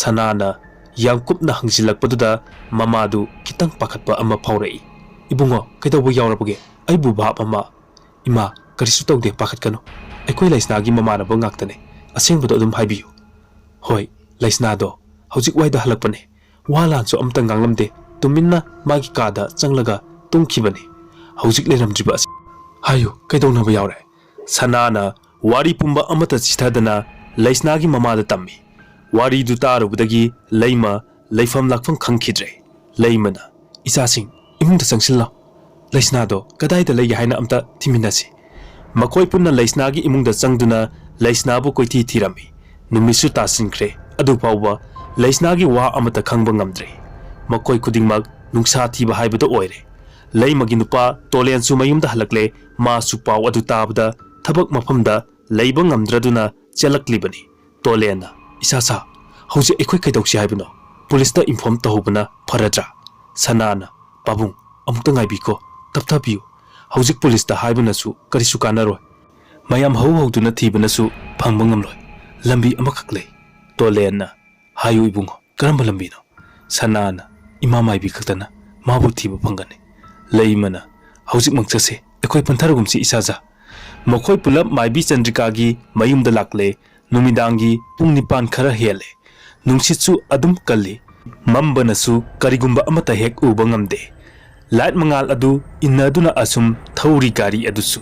ꯁꯅꯥꯅ ꯌꯥꯝ ꯀꯨꯞꯅ ꯍꯪꯖꯤꯜꯂꯛꯄꯗꯨꯗ ꯃꯃꯥꯗꯨ ꯈꯤꯇꯪ ꯄꯥꯈꯠꯄ ꯑꯃ ꯐꯥꯎꯔꯛꯏ꯫ "ꯏꯕꯨꯡꯉꯣ, ꯀꯩꯗꯧꯕ ꯌꯥꯎꯔꯕꯒꯦ? ꯑꯩꯕꯨ ꯚꯥꯞ ꯑꯃ..." "ꯏꯃꯥ, ꯀꯔꯤꯁꯨ ꯇꯧꯗꯦ, ꯄꯥꯈꯠꯀꯅꯨ꯫ ꯑꯩꯈꯣꯏ ꯂꯩꯁꯅꯥꯒꯤ ꯃꯃꯥꯟꯅꯕ ꯉꯥꯛꯇꯅꯦ꯫ ꯑꯁꯦꯡꯕꯗꯣ ꯑꯗꯨꯝ ꯍꯥꯏꯕꯤꯌꯨ꯫" "ꯍꯣꯏ, ꯂꯩꯁꯅꯥꯗꯣ ꯍꯧꯖꯤꯛ ꯋꯥꯏꯗ ꯍꯜꯂꯛꯄꯅꯦ꯫ ꯋꯥ ꯂꯥꯟꯁꯨ ꯑꯃꯇ ꯉꯥꯡꯂꯝꯗꯦ꯫ ꯇꯨꯃꯤꯟꯅ ꯃꯥꯒꯤ ꯀꯥꯗ ꯆꯪꯂꯒ ꯇꯨꯝꯈꯤꯕꯅꯤ꯫ ꯍꯧꯖꯤꯛ ꯂꯩꯔꯝꯗ꯭ꯔꯤꯕ ꯑꯁꯤ..." "ꯍꯥꯏꯌꯨ, ꯀꯩꯗꯧꯅꯕ ꯌꯥꯎꯔꯦ?" ꯁꯅꯥꯅ ꯋꯥꯔꯤ ꯄꯨꯝꯕ ꯑꯃꯠꯇ ꯆꯤꯊꯗꯅ ꯂꯩꯁꯅꯥꯒꯤ ꯃꯃꯥꯗ ꯇꯝꯃꯤ꯫ ꯋꯥꯔꯤꯗꯨ ꯇꯥꯔꯨꯕꯗꯒꯤ ꯂꯩꯃ ꯂꯩꯐꯝ ꯂꯥꯛꯐꯝ ꯈꯪꯈꯤꯗ꯭ꯔꯦ꯫ ꯂꯩꯃꯅ, "ꯏꯆꯥꯁꯤꯡ, ꯏꯃꯨꯡꯗ ꯆꯪꯁꯤꯜꯂꯣ꯫ ꯂꯩꯁꯅꯥꯗꯣ ꯀꯗꯥꯏꯗ ꯂꯩꯒꯦ ꯍꯥꯏꯅ ꯑꯝꯇ ꯊꯤꯃꯤꯟꯅꯁꯤ꯫" ꯃꯈꯣꯏ ꯄꯨꯟꯅ ꯂꯩꯁꯅꯥꯒꯤ ꯏꯃꯨꯡꯗ ꯆꯪꯗꯨꯅ ꯂꯩꯁꯅꯥꯕꯨ ꯀꯣꯏꯊꯤ ꯊꯤꯔꯝꯃꯤ꯫ ꯅꯨꯃꯤꯠꯁꯨ ꯇꯥꯁꯤꯟꯈ꯭ꯔꯦ꯫ ꯑꯗꯨ ꯐꯥꯎꯕ ꯂꯩꯁꯅꯥꯒꯤ ꯋꯥ ꯑꯃꯠꯇ ꯈꯪꯕ ꯉꯝꯗ꯭ꯔꯦ꯫ ꯃꯈꯣꯏ ꯈꯨꯗꯤꯡꯃꯛ ꯅꯨꯡꯁꯥ ꯊꯤꯕ ꯍꯥꯏꯕꯗꯨ ꯑꯣꯏꯔꯦ꯫ ꯂꯩꯃꯒꯤ ꯅꯨꯄꯥ ꯇꯣꯂꯦꯟꯁꯨ ꯃꯌꯨꯝꯗ ꯍꯜꯂꯛꯂꯦ꯫ ꯃꯥꯁꯨ ꯄꯥꯎ ꯑꯗꯨ ꯇꯥꯕꯗ ꯊꯕꯛ ꯃꯐꯝꯗ ꯂꯩꯕ ꯉꯝꯗ꯭ꯔꯗꯨꯅ ꯆꯦꯜꯂꯛꯂꯤꯕꯅꯤ꯫ ꯇꯣꯂꯦꯟꯅ, "ꯏꯁꯥ ꯁꯥ, ꯍꯧꯖꯤꯛ ꯑꯩꯈꯣꯏ ꯀꯩꯗꯧꯁꯤ ꯍꯥꯏꯕꯅꯣ? ꯄꯨꯂꯤꯁꯇ ꯏꯟꯐꯣꯔꯝ ꯇꯧꯍꯧꯕꯅ ꯐꯔꯗ꯭ꯔꯥ?" ꯁꯅꯥꯅ, "ꯄꯥꯕꯨꯡ, ꯑꯃꯨꯛꯇ ꯉꯥꯏꯕꯤꯈꯣ, ꯇꯞꯊꯕꯤꯌꯨ꯫ ꯍꯧꯖꯤꯛ ꯄꯨꯂꯤꯁꯇ ꯍꯥꯏꯕꯅꯁꯨ ꯀꯔꯤꯁꯨ ꯀꯥꯟꯅꯔꯣꯏ꯫ ꯃꯌꯥꯝ ꯍꯧ ꯍꯧꯗꯨꯅ ꯊꯤꯕꯅꯁꯨ ꯐꯪꯕ ꯉꯝꯂꯣꯏ꯫ ꯂꯝꯕꯤ ꯑꯃꯈꯛ ꯂꯩ꯫" ꯇꯣꯂꯦꯟꯅ, "ꯍꯥꯏꯌꯨ ꯏꯕꯨꯡꯉꯣ, ꯀꯔꯝꯕ ꯂꯝꯕꯤꯅꯣ?" ꯁꯅꯥꯅ, "ꯏꯃꯥ ꯃꯥꯏꯕꯤ ꯈꯛꯇꯅ ꯃꯥꯕꯨ ꯊꯤꯕ ꯐꯪꯒꯅꯤ꯫" ꯂꯩꯃꯅ, "ꯍꯧꯖꯤꯛꯃꯛ ꯆꯠꯁꯦ, ꯑꯩꯈꯣꯏ ꯄꯟꯊꯔꯒꯨꯝꯁꯤ ꯏꯁꯥꯖꯥ꯫" ꯃꯈꯣꯏ ꯄꯨꯂꯞ ꯃꯥꯏꯕꯤ ꯆꯟꯗ꯭ꯔꯤꯀꯥꯒꯤ ꯃꯌꯨꯝꯗ ꯂꯥꯛꯂꯦ꯫ ꯅꯨꯃꯤꯗꯥꯡꯒꯤ ꯄꯨꯡ ꯅꯤꯄꯥꯟ ꯈꯔ ꯍꯦꯜꯂꯦ꯫ ꯅꯨꯡꯁꯤꯠꯁꯨ ꯑꯗꯨꯝ ꯀꯜꯂꯤ꯫ ꯃꯝꯕꯅꯁꯨ ꯀꯔꯤꯒꯨꯝꯕ ꯑꯃꯠꯇ ꯍꯦꯛ ꯎꯕ ꯉꯝꯗꯦ꯫ ꯂꯥꯏꯠ ꯃꯉꯥꯜ ꯑꯗꯨ ꯏꯟꯅꯗꯨꯅ ꯑꯁꯨꯝ ꯊꯧꯔꯤ ꯒꯥꯔꯤ ꯑꯗꯨꯁꯨ꯫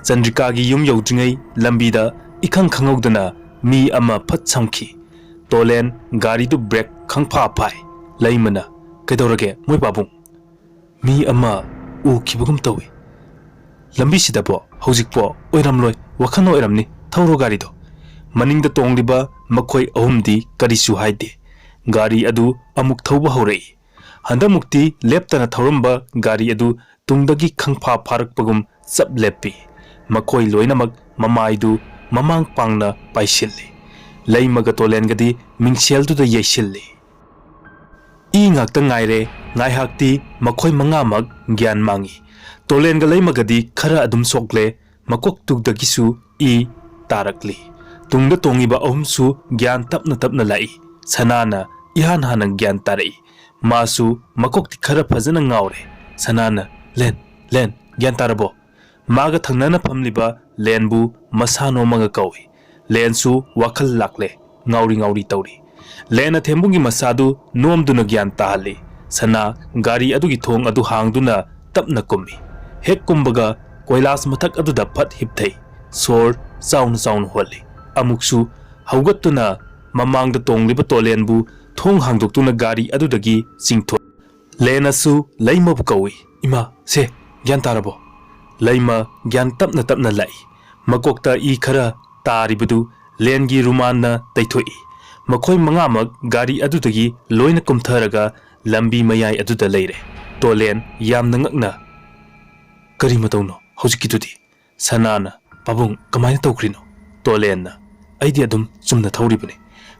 ꯆꯟꯗ꯭ꯔꯤꯀꯥꯒꯤ ꯌꯨꯝ ꯌꯧꯗ꯭ꯔꯤꯉꯩ ꯂꯝꯕꯤꯗ ꯏꯈꯪ ꯈꯪꯍꯧꯗꯅ ꯃꯤ ꯑꯃ ꯐꯠ ꯁꯝꯈꯤ꯫ ꯇꯣꯂꯦꯟ ꯒꯥꯔꯤꯗꯨ ꯕ꯭ꯔꯦꯛ ꯈꯪꯐꯥ ꯐꯥꯏ꯫ ꯂꯩꯃꯅ, "ꯀꯩꯗꯧꯔꯒꯦ ꯃꯣꯏ ꯄꯥꯕꯨꯡ?" "ꯃꯤ ꯑꯃ ꯎꯈꯤꯕꯒꯨꯝ ꯇꯧꯏ ꯂꯝꯕꯤꯁꯤꯗꯕꯣ꯫ ꯍꯧꯖꯤꯛꯄꯣ ꯑꯣꯏꯔꯝꯂꯣꯏ, ꯋꯥꯈꯜꯅ ꯑꯣꯏꯔꯝꯅꯤ꯫ ꯊꯧꯔꯣ ꯒꯥꯔꯤꯗꯣ꯫" ꯃꯅꯤꯡꯗ ꯇꯣꯡꯂꯤꯕ ꯃꯈꯣꯏ ꯑꯍꯨꯝꯗꯤ ꯀꯔꯤꯁꯨ ꯍꯥꯏꯗꯦ꯫ ꯒꯥꯔꯤ ꯑꯗꯨ ꯑꯃꯨꯛ ꯊꯧꯕ ꯍꯧꯔꯛꯏ꯫ ꯍꯟꯗꯛꯃꯨꯛꯇꯤ ꯂꯦꯞꯇꯅ ꯊꯧꯔꯝꯕ ꯒꯥꯔꯤ ꯑꯗꯨ ꯇꯨꯡꯗꯒꯤ ꯈꯪꯐꯥ ꯐꯥꯔꯛꯄꯒꯨꯝ ꯆꯞ ꯂꯦꯞꯄꯤ꯫ ꯃꯈꯣꯏ ꯂꯣꯏꯅꯃꯛ ꯃꯃꯥꯏꯗꯨ ꯃꯃꯥꯡ ꯄꯥꯡꯅ ꯄꯥꯏꯁꯤꯜꯂꯤ꯫ ꯂꯩꯃꯒ ꯇꯣꯂꯦꯟꯒꯗꯤ ꯃꯤꯡꯁꯦꯜꯗꯨꯗ ꯌꯩꯁꯤꯜꯂꯤ꯫ ꯏ ꯉꯥꯛꯇ ꯉꯥꯏꯔꯦ꯫ ꯉꯥꯏꯍꯥꯛꯇꯤ ꯃꯈꯣꯏ ꯃꯉꯥꯃꯛ ꯒ꯭ꯌꯥꯟ ꯃꯥꯡꯏ꯫ ꯇꯣꯂꯦꯟꯒ ꯂꯩꯃꯒꯗꯤ ꯈꯔ ꯑꯗꯨꯝ ꯁꯣꯛꯂꯦ꯫ ꯃꯀꯣꯛꯇꯨꯗꯒꯤꯁꯨ ꯏ ꯇꯥꯔꯛꯂꯤ꯫ ꯇꯨꯡꯗ ꯇꯣꯡꯉꯤꯕ ꯑꯍꯨꯝꯁꯨ ꯒ꯭ꯌꯥꯟ ꯇꯞꯅ ꯇꯞꯅ ꯂꯥꯛꯏ꯫ ꯁꯅꯥꯅ ꯏꯍꯥꯟ ꯍꯥꯟꯅ ꯒ꯭ꯌꯥꯟ ꯇꯥꯔꯛꯏ꯫ ꯃꯥꯁꯨ ꯃꯀꯣꯛꯇꯤ ꯈꯔ ꯐꯖꯅ ꯉꯥꯎꯔꯦ꯫ ꯁꯅꯥꯅ, "ꯂꯦꯟ, ꯂꯦꯟ, ꯒ꯭ꯌꯥꯟ ꯇꯥꯔꯕꯣ?" ꯃꯥꯒ ꯊꯪꯅꯅ ꯐꯝꯂꯤꯕ ꯂꯦꯟꯕꯨ ꯃꯁꯥ ꯅꯣꯝꯃꯒ ꯀꯧꯏ꯫ ꯂꯦꯟꯁꯨ ꯋꯥꯈꯜ ꯂꯥꯛꯂꯦ, ꯉꯥꯎꯔꯤ ꯉꯥꯎꯔꯤ ꯇꯧꯔꯤ꯫ ꯂꯦꯟꯅ ꯊꯦꯝꯕꯨꯡꯒꯤ ꯃꯁꯥꯗꯨ ꯅꯣꯝꯗꯨꯅ ꯒ꯭ꯌꯥꯟ ꯇꯥꯍꯜꯂꯤ꯫ ꯁꯅꯥ ꯒꯥꯔꯤ ꯑꯗꯨꯒꯤ ꯊꯣꯡ ꯑꯗꯨ ꯍꯥꯡꯗꯨꯅ ꯇꯞꯅ ꯀꯨꯝꯃꯤ꯫ ꯍꯦꯛ ꯀꯨꯝꯕꯒ ꯀꯣꯏꯂꯥꯁ ꯃꯊꯛ ꯑꯗꯨꯗ ꯐꯠ ꯍꯤꯞꯊꯩ꯫ ꯁꯣꯔ ꯆꯥꯎꯅ ꯆꯥꯎꯅ ꯍꯣꯜꯂꯤ꯫ ꯑꯃꯨꯛꯁꯨ ꯍꯧꯒꯠꯇꯨꯅ ꯃꯃꯥꯡꯗ ꯇꯣꯡꯂꯤꯕ ꯇꯣꯂꯦꯟꯕꯨ ꯊꯣꯡ ꯍꯥꯡꯗꯣꯛꯇꯨꯅ ꯒꯥꯔꯤ ꯑꯗꯨꯗꯒꯤ ꯆꯤꯡꯊꯣꯛ ꯂꯦꯟꯅꯁꯨ ꯂꯩꯃꯕꯨ ꯀꯧꯏ꯫ "ꯏꯃꯥ, ꯁꯦ, ꯒ꯭ꯌꯥꯟ ꯇꯥꯔꯕꯣ?" ꯂꯩꯃ ꯒ꯭ꯌꯥꯟ ꯇꯞꯅ ꯇꯞꯅ ꯂꯥꯛꯏ꯫ ꯃꯀꯣꯛꯇ ꯏ ꯈꯔ ꯇꯥꯔꯤꯕꯗꯨ ꯂꯦꯟꯒꯤ ꯔꯨꯃꯥꯟꯅ ꯇꯩꯊꯣꯛꯏ꯫ ꯃꯈꯣꯏ ꯃꯉꯥꯃꯛ ꯒꯥꯔꯤ ꯑꯗꯨꯗꯒꯤ ꯂꯣꯏꯅ ꯀꯨꯝꯊꯔꯒ ꯂꯝꯕꯤ ꯃꯌꯥꯏ ꯑꯗꯨꯗ ꯂꯩꯔꯦ꯫ ꯇꯣꯂꯦꯟ ꯌꯥꯝꯅ ꯉꯛꯅ, "ꯀꯔꯤ ꯃꯇꯧꯅꯣ ꯍꯧꯖꯤꯛꯀꯤꯗꯨꯗꯤ?" ꯁꯅꯥꯅ, "ꯄꯥꯕꯨꯡ, ꯀꯃꯥꯏꯅ ꯇꯧꯈ꯭ꯔꯤꯅꯣ?" ꯇꯣꯂꯦꯟꯅ, "ꯑꯩꯗꯤ ꯑꯗꯨꯝ ꯆꯨꯝꯅ ꯊꯧꯔꯤꯕꯅꯤ꯫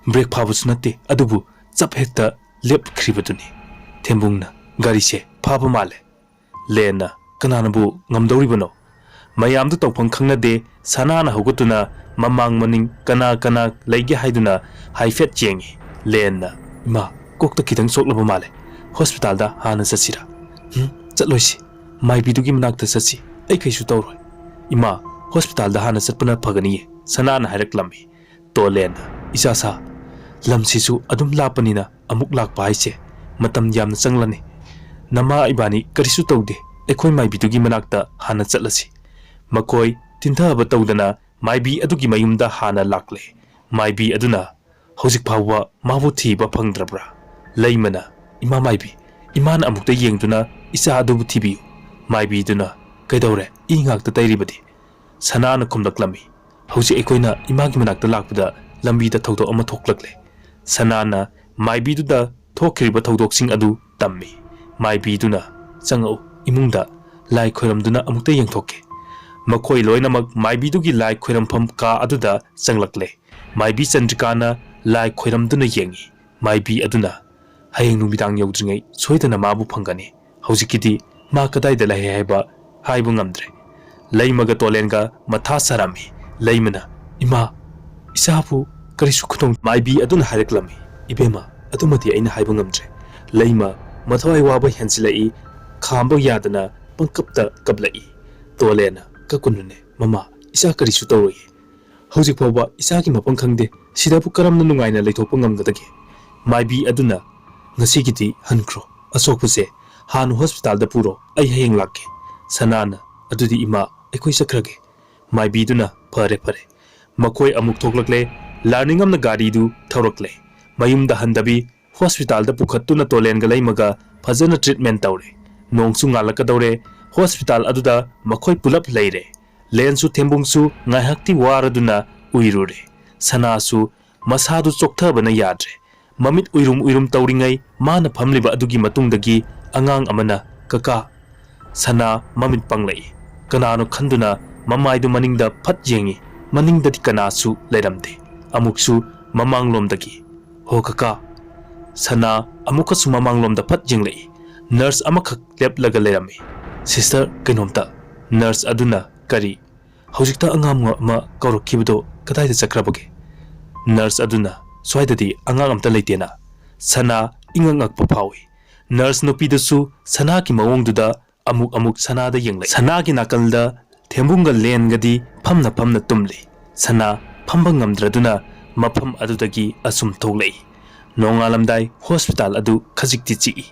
ꯕ꯭ꯔꯦꯛ ꯐꯥꯕꯁꯨ ꯅꯠꯇꯦ, ꯑꯗꯨꯕꯨ ꯆꯞ ꯍꯦꯛꯇ ꯂꯦꯞꯈ꯭ꯔꯤꯕꯗꯨꯅꯤ꯫" ꯊꯦꯝꯕꯨꯡꯅ, "ꯒꯥꯔꯤꯁꯦ ꯐꯥꯕ ꯃꯥꯜꯂꯦ꯫" ꯂꯦꯟꯅ, "ꯀꯅꯥꯅꯕꯨ ꯉꯝꯗꯧꯔꯤꯕꯅꯣ?" ꯃꯌꯥꯝꯗꯨ ꯇꯧꯐꯝ ꯈꯪꯅꯗꯦ꯫ ꯁꯅꯥꯅ ꯍꯧꯒꯠꯇꯨꯅ ꯃꯃꯥꯡ ꯃꯅꯤꯡ ꯀꯅꯥ ꯀꯅꯥ ꯂꯩꯒꯦ ꯍꯥꯏꯗꯨꯅ ꯍꯥꯏꯐꯦꯠ ꯌꯦꯡꯉꯤ꯫ ꯂꯦꯟꯅ, "ꯏꯃꯥ, ꯀꯣꯛꯇ ꯈꯤꯇꯪ ꯁꯣꯛꯂꯕ ꯃꯥꯜꯂꯦ꯫ ꯍꯣꯁꯄꯤꯇꯥꯜꯗ ꯍꯥꯟꯅ ꯆꯠꯁꯤꯔꯥ?" "ꯍꯨꯝ, ꯆꯠꯂꯣꯏꯁꯤ꯫ ꯃꯥꯏꯕꯤꯗꯨꯒꯤ ꯃꯅꯥꯛꯇ ꯆꯠꯁꯤ꯫ ꯑꯩ ꯀꯩꯁꯨ ꯇꯧꯔꯣꯏ꯫" "ꯏꯃꯥ, ꯍꯣꯁꯄꯤꯇꯥꯜꯗ ꯍꯥꯟꯅ ꯆꯠꯄꯅ ꯐꯒꯅꯤꯌꯦ꯫" ꯁꯅꯥꯅ ꯍꯥꯏꯔꯛꯂꯝꯃꯤ꯫ ꯇꯣꯂꯦꯟꯅ, "ꯏꯆꯥꯁꯥ, ꯂꯝꯁꯤꯁꯨ ꯑꯗꯨꯝ ꯂꯥꯞꯄꯅꯤꯅ ꯑꯃꯨꯛ ꯂꯥꯛꯄ ꯍꯥꯏꯁꯦ ꯃꯇꯝ ꯌꯥꯝꯅ ꯆꯪꯂꯅꯤ꯫ ꯅꯃꯥ ꯏꯕꯥꯅꯤ ꯀꯔꯤꯁꯨ ꯇꯧꯗꯦ꯫ ꯑꯩꯈꯣꯏ ꯃꯥꯏꯕꯤꯗꯨꯒꯤ ꯃꯅꯥꯛꯇ ꯍꯥꯟꯅ ꯆꯠꯂꯁꯤ꯫" ꯃꯈꯣꯏ ꯇꯤꯟꯊꯕ ꯇꯧꯗꯅ ꯃꯥꯏꯕꯤ ꯑꯗꯨꯒꯤ ꯃꯌꯨꯝꯗ ꯍꯥꯟꯅ ꯂꯥꯛꯂꯦ꯫ ꯃꯥꯏꯕꯤ ꯑꯗꯨꯅ, "ꯍꯧꯖꯤꯛ ꯐꯥꯎꯕ ꯃꯥꯕꯨ ꯊꯤꯕ ꯐꯪꯗ꯭ꯔꯕ꯭ꯔꯥ?" ꯂꯩꯃꯅ, "ꯏꯃꯥ ꯃꯥꯏꯕꯤ, ꯏꯃꯥꯅ ꯑꯃꯨꯛꯇ ꯌꯦꯡꯗꯨꯅ ꯏꯆꯥ ꯑꯗꯨꯕꯨ ꯊꯤꯕꯤꯌꯨ꯫" ꯃꯥꯏꯕꯤꯗꯨꯅ, "ꯀꯩꯗꯧꯔꯦ? ꯏ ꯉꯥꯛꯇ ꯇꯩꯔꯤꯕꯗꯤ?" ꯁꯅꯥꯅ ꯈꯨꯝꯂꯛꯂꯝꯃꯤ꯫ ꯍꯧꯖꯤꯛ ꯑꯩꯈꯣꯏꯅ ꯏꯃꯥꯒꯤ ꯃꯅꯥꯛꯇ ꯂꯥꯛꯄꯗ ꯂꯝꯕꯤꯗ ꯊꯧꯗꯣꯛ ꯑꯃ ꯊꯣꯛꯂꯛꯂꯦ꯫ ꯁꯅꯥꯅ ꯃꯥꯏꯕꯤꯗꯨꯗ ꯊꯣꯛꯈ꯭ꯔꯤꯕ ꯊꯧꯗꯣꯛꯁꯤꯡ ꯑꯗꯨ ꯇꯝꯃꯤ꯫ ꯃꯥꯏꯕꯤꯗꯨꯅ, "ꯆꯪꯉꯛꯎ, ꯏꯃꯨꯡꯗ ꯂꯥꯏ ꯈꯣꯏꯔꯝꯗꯨꯅ ꯑꯃꯨꯛꯇ ꯌꯦꯡꯊꯣꯛꯀꯦ꯫" ꯃꯈꯣꯏ ꯂꯣꯏꯅꯃꯛ ꯃꯥꯏꯕꯤꯗꯨꯒꯤ ꯂꯥꯏ ꯈꯣꯏꯔꯝꯐꯝ ꯀꯥ ꯑꯗꯨꯗ ꯆꯪꯂꯛꯂꯦ꯫ ꯃꯥꯏꯕꯤ ꯆꯟꯗ꯭ꯔꯤꯀꯥꯅ ꯂꯥꯏ ꯈꯣꯏꯔꯝꯗꯨꯅ ꯌꯦꯡꯏ꯫ ꯃꯥꯏꯕꯤ ꯑꯗꯨꯅ, "ꯍꯌꯦꯡ ꯅꯨꯃꯤꯗꯥꯡ ꯌꯧꯗ꯭ꯔꯤꯉꯩ ꯁꯣꯏꯗꯅ ꯃꯥꯕꯨ ꯐꯪꯒꯅꯤ꯫ ꯍꯧꯖꯤꯛꯀꯤꯗꯤ ꯃꯥ ꯀꯗꯥꯏꯗ ꯂꯩ ꯍꯥꯏꯕ ꯍꯥꯏꯕ ꯉꯝꯗ꯭ꯔꯦ"꯫ ꯂꯩꯃꯒ ꯇꯣꯂꯦꯟꯒ ꯃꯊꯥ ꯁꯥꯔꯝꯃꯤ꯫ ꯂꯩꯃꯅ, "ꯏꯃꯥ, ꯏꯆꯥꯕꯨ ꯀꯔꯤꯁꯨ ꯈꯨꯗꯣꯡ"꯫ ꯃꯥꯏꯕꯤ ꯑꯗꯨꯅ ꯍꯥꯏꯔꯛꯂꯝꯃꯤ, "ꯏꯕꯦꯝꯃ, ꯑꯗꯨꯃꯗꯤ ꯑꯩꯅ ꯍꯥꯏꯕ ꯉꯝꯗ꯭ꯔꯦ"꯫ ꯂꯩꯃ ꯃꯊꯋꯥꯏ ꯋꯥꯕ ꯍꯦꯟꯖꯤꯜꯂꯛꯏ꯫ ꯈꯥꯝꯕ ꯌꯥꯗꯅ ꯄꯪꯀꯞꯇ ꯀꯞꯂꯛꯏ꯫ ꯇꯣꯂꯦꯟꯅ, "ꯀꯞꯀꯅꯨꯅꯦ ꯃꯃꯥ, ꯏꯆꯥ ꯀꯔꯤꯁꯨ ꯇꯧꯔꯣꯏꯌꯦ꯫ ꯍꯧꯖꯤꯛ ꯐꯥꯎꯕ ꯏꯆꯥꯒꯤ ꯃꯐꯝ ꯈꯪꯗꯦ꯫ ꯁꯤꯗꯕꯨ ꯀꯔꯝꯅ ꯅꯨꯡꯉꯥꯏꯅ ꯂꯩꯊꯣꯛꯄ ꯉꯝꯒꯗꯒꯦ?" ꯃꯥꯏꯕꯤ ꯑꯗꯨꯅ, "ꯉꯁꯤꯒꯤꯗꯤ ꯍꯟꯈ꯭ꯔꯣ꯫ ꯑꯁꯣꯛꯄꯁꯦ ꯍꯥꯟꯅ ꯍꯣꯁꯄꯤꯇꯥꯜꯗ ꯄꯨꯔꯣ꯫ ꯑꯩ ꯍꯌꯦꯡ ꯂꯥꯛꯀꯦ"꯫ ꯁꯅꯥꯅ, "ꯑꯗꯨꯗꯤ ꯏꯃꯥ, ꯑꯩꯈꯣꯏ ꯆꯠꯈ꯭ꯔꯒꯦ"꯫ ꯃꯥꯏꯕꯤꯗꯨꯅ, "ꯐꯔꯦ, ꯐꯔꯦ"꯫ ꯃꯈꯣꯏ ꯑꯃꯨꯛ ꯊꯣꯛꯂꯛꯂꯦ꯫ ꯂꯥꯔꯅꯤꯡꯉꯝꯅ ꯒꯥꯔꯤꯗꯨ ꯊꯧꯔꯛꯂꯦ꯫ ꯃꯌꯨꯝꯗ ꯍꯟꯗꯕꯤ ꯍꯣꯁꯄꯤꯇꯥꯜꯗ ꯄꯨꯈꯠꯇꯨꯅ ꯇꯣꯂꯦꯟꯒ ꯂꯩꯃꯒ ꯐꯖꯅ ꯇ꯭ꯔꯤꯠꯃꯦꯟ ꯇꯧꯔꯦ꯫ ꯅꯣꯡꯁꯨ ꯉꯥꯜꯂꯛꯀꯗꯧꯔꯦ꯫ ꯍꯣꯁꯄꯤꯇꯥꯜ ꯑꯗꯨꯗ ꯃꯈꯣꯏ ꯄꯨꯂꯞ ꯂꯩꯔꯦ꯫ ꯂꯦꯟꯁꯨ ꯊꯦꯝꯕꯨꯡꯁꯨ ꯉꯥꯏꯍꯥꯛꯇꯤ ꯋꯥꯔꯗꯨꯅ ꯎꯏꯔꯨꯔꯦ꯫ ꯁꯅꯥꯁꯨ ꯃꯁꯥꯗꯨ ꯆꯣꯛꯊꯕꯅ ꯌꯥꯗ꯭ꯔꯦ꯫ ꯃꯃꯤꯠ ꯎꯏꯔꯨꯝ ꯎꯏꯔꯨꯝ ꯇꯧꯔꯤꯉꯩ ꯃꯥꯅ ꯐꯝꯂꯤꯕ ꯑꯗꯨꯒꯤ ꯃꯇꯨꯡꯗꯒꯤ ꯑꯉꯥꯡ ꯑꯃꯅ, "ꯀꯀꯥ"꯫ ꯁꯅꯥ ꯃꯃꯤꯠ ꯄꯥꯡꯂꯛꯏ꯫ ꯀꯅꯥꯅꯣ ꯈꯟꯗꯨꯅ ꯃꯃꯥꯏꯗꯨ ꯃꯅꯤꯡꯗ ꯐꯠ ꯌꯦꯡꯏ꯫ ꯃꯅꯤꯡꯗꯗꯤ ꯀꯅꯥꯁꯨ ꯂꯩꯔꯝꯗꯦ꯫ ꯑꯃꯨꯛꯁꯨ ꯃꯃꯥꯡꯂꯣꯝꯗꯒꯤ, "ꯍꯣ ꯀꯀꯥ"꯫ ꯁꯅꯥ ꯑꯃꯨꯛꯀꯁꯨ ꯃꯃꯥꯡꯂꯣꯝꯗ ꯐꯠ ꯌꯦꯡꯂꯛꯏ꯫ ꯅꯔꯁ ꯑꯃꯈꯛ ꯂꯦꯞꯂꯒ ꯂꯩꯔꯝꯃꯤ꯫ "ꯁꯤꯁꯇꯔ, ꯀꯩꯅꯣꯝꯇ"꯫ ꯅꯔꯁ ꯑꯗꯨꯅ, "ꯀꯔꯤ?" "ꯍꯧꯖꯤꯛꯇ ꯑꯉꯥꯡ ꯑꯃ ꯀꯧꯔꯛꯈꯤꯕꯗꯣ ꯀꯗꯥꯏꯗ ꯆꯠꯈ꯭ꯔꯕꯒꯦ?" ꯅꯔꯁ ꯑꯗꯨꯅ, "ꯁ꯭ꯋꯥꯏꯗꯗꯤ ꯑꯉꯥꯡ ꯑꯝꯇ ꯂꯩꯇꯦꯅ"꯫ ꯁꯅꯥ ꯏꯉꯛ ꯉꯛꯄ ꯐꯥꯎꯏ꯫ ꯅꯔꯁ ꯅꯨꯄꯤꯗꯨꯁꯨ ꯁꯅꯥꯒꯤ ꯃꯑꯣꯡꯗꯨꯗ ꯑꯃꯨꯛ ꯑꯃꯨꯛ ꯁꯅꯥꯗ ꯌꯦꯡꯂꯛꯏ꯫ ꯁꯅꯥꯒꯤ ꯅꯥꯀꯜꯗ ꯊꯦꯝꯕꯨꯡꯒ ꯂꯦꯟꯒꯗꯤ ꯐꯝꯅ ꯐꯝꯅ ꯇꯨꯝꯂꯤ꯫ ꯁꯅꯥ ꯐꯝꯕ ꯉꯝꯗ꯭ꯔꯗꯨꯅ ꯃꯐꯝ ꯑꯗꯨꯗꯒꯤ ꯑꯁꯨꯝ ꯊꯣꯛꯂꯛꯏ꯫ ꯅꯣꯡꯉꯥꯜꯂꯝꯗꯥꯏ ꯍꯣꯁꯄꯤꯇꯥꯜ ꯑꯗꯨ ꯈꯖꯤꯛꯇꯤ ꯆꯤꯛꯏ꯫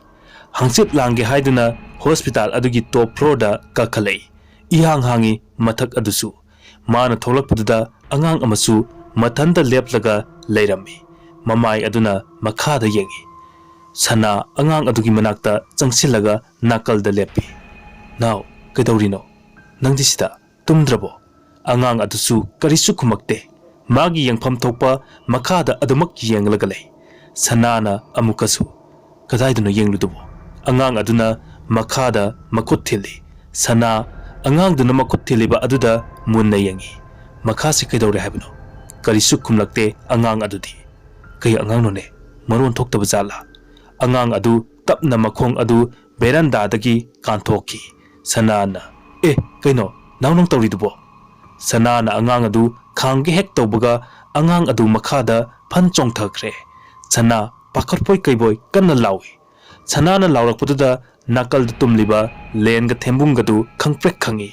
ꯍꯪꯆꯤꯠ ꯂꯥꯡꯒꯦ ꯍꯥꯏꯗꯨꯅ ꯍꯣꯁꯄꯤꯇꯥꯜ ꯑꯗꯨꯒꯤ ꯇꯣꯞ ꯐ꯭ꯂꯣꯔꯗ ꯀꯥꯈꯠꯂꯛꯏ꯫ ꯏꯍꯥꯡ ꯍꯥꯡꯉꯤ ꯃꯊꯛ ꯑꯗꯨꯁꯨ꯫ ꯃꯥꯅ ꯊꯣꯛꯂꯛꯄꯗꯨꯗ ꯑꯉꯥꯡ ꯑꯃꯁꯨ ꯃꯊꯟꯇ ꯂꯦꯞꯂꯒ ꯂꯩꯔꯝꯃꯤ꯫ ꯃꯃꯥꯏ ꯑꯗꯨꯅ ꯃꯈꯥꯗ ꯌꯦꯡꯏ꯫ ꯁꯅꯥ ꯑꯉꯥꯡ ꯑꯗꯨꯒꯤ ꯃꯅꯥꯛꯇ ꯆꯪꯁꯤꯜꯂꯒ ꯅꯥꯀꯜꯗ ꯂꯦꯞꯄꯤ꯫ "ꯅꯥꯎ, ꯀꯩꯗꯧꯔꯤꯅꯣ? ꯅꯪꯗꯤ ꯁꯤꯗ ꯇꯨꯝꯗ꯭ꯔꯕꯣ?" ꯑꯉꯥꯡ ꯑꯗꯨꯁꯨ ꯀꯔꯤꯁꯨ ꯈꯨꯝꯃꯛꯇꯦ꯫ ꯃꯥꯒꯤ ꯌꯦꯡꯐꯝ ꯊꯣꯛꯄ ꯃꯈꯥꯗ ꯑꯗꯨꯃꯛ ꯌꯦꯡꯂꯒ ꯂꯩ꯫ ꯁꯅꯥꯅ ꯑꯃꯨꯛꯀꯁꯨ, "ꯀꯗꯥꯏꯗꯅꯣ ꯌꯦꯡꯂꯨꯗꯨꯕꯣ?" ꯑꯉꯥꯡ ꯑꯗꯨꯅ ꯃꯈꯥꯗ ꯃꯈꯨꯠ ꯊꯤꯜꯂꯤ꯫ ꯁꯅꯥ ꯑꯉꯥꯡꯗꯨꯅ ꯃꯈꯨꯠ ꯊꯤꯜꯂꯤꯕ ꯑꯗꯨꯗ ꯃꯨꯟꯅ ꯌꯦꯡꯏ꯫ "ꯃꯈꯥꯁꯤ ꯀꯩꯗꯧꯔꯦ ꯍꯥꯏꯕꯅꯣ?" ꯀꯔꯤꯁꯨ ꯈꯨꯝꯂꯛꯇꯦ ꯑꯉꯥꯡ ꯑꯗꯨꯗꯤ꯫ "ꯀꯩ ꯑꯉꯥꯡꯅꯣꯅꯦ? ꯃꯔꯣꯟ ꯊꯣꯛꯇꯕ ꯖꯥꯠꯂꯥ?" ꯑꯉꯥꯡ ꯑꯗꯨ ꯇꯞꯅ ꯃꯈꯣꯡ ꯑꯗꯨ ꯕꯦꯔꯟꯗꯥꯗꯒꯤ ꯀꯥꯟꯊꯣꯛꯈꯤ꯫ ꯁꯅꯥꯅ, "ꯑꯦ, ꯀꯩꯅꯣ ꯅꯥꯎ ꯅꯪ ꯇꯧꯔꯤꯗꯨꯕꯣ?" ꯁꯅꯥꯅ ꯑꯉꯥꯡ ꯑꯗꯨ ꯈꯥꯝꯒꯦ ꯍꯦꯛ ꯇꯧꯕꯒ ꯑꯉꯥꯡ ꯑꯗꯨ ꯃꯈꯥꯗ ꯐꯟ ꯆꯣꯡꯊꯈ꯭ꯔꯦ꯫ ꯁꯅꯥ ꯄꯥꯈꯠꯄꯣꯏ ꯀꯩꯕꯣꯏ ꯀꯟꯅ ꯂꯥꯎꯏ꯫ ꯁꯅꯥꯅ ꯂꯥꯎꯔꯛꯄꯗꯨꯗ ꯅꯥꯀꯜꯗ ꯇꯨꯝꯂꯤꯕ ꯂꯦꯟꯒ ꯊꯦꯝꯕꯨꯡꯒꯗꯨ ꯈꯪꯄ꯭ꯔꯦꯛ ꯈꯪꯏ꯫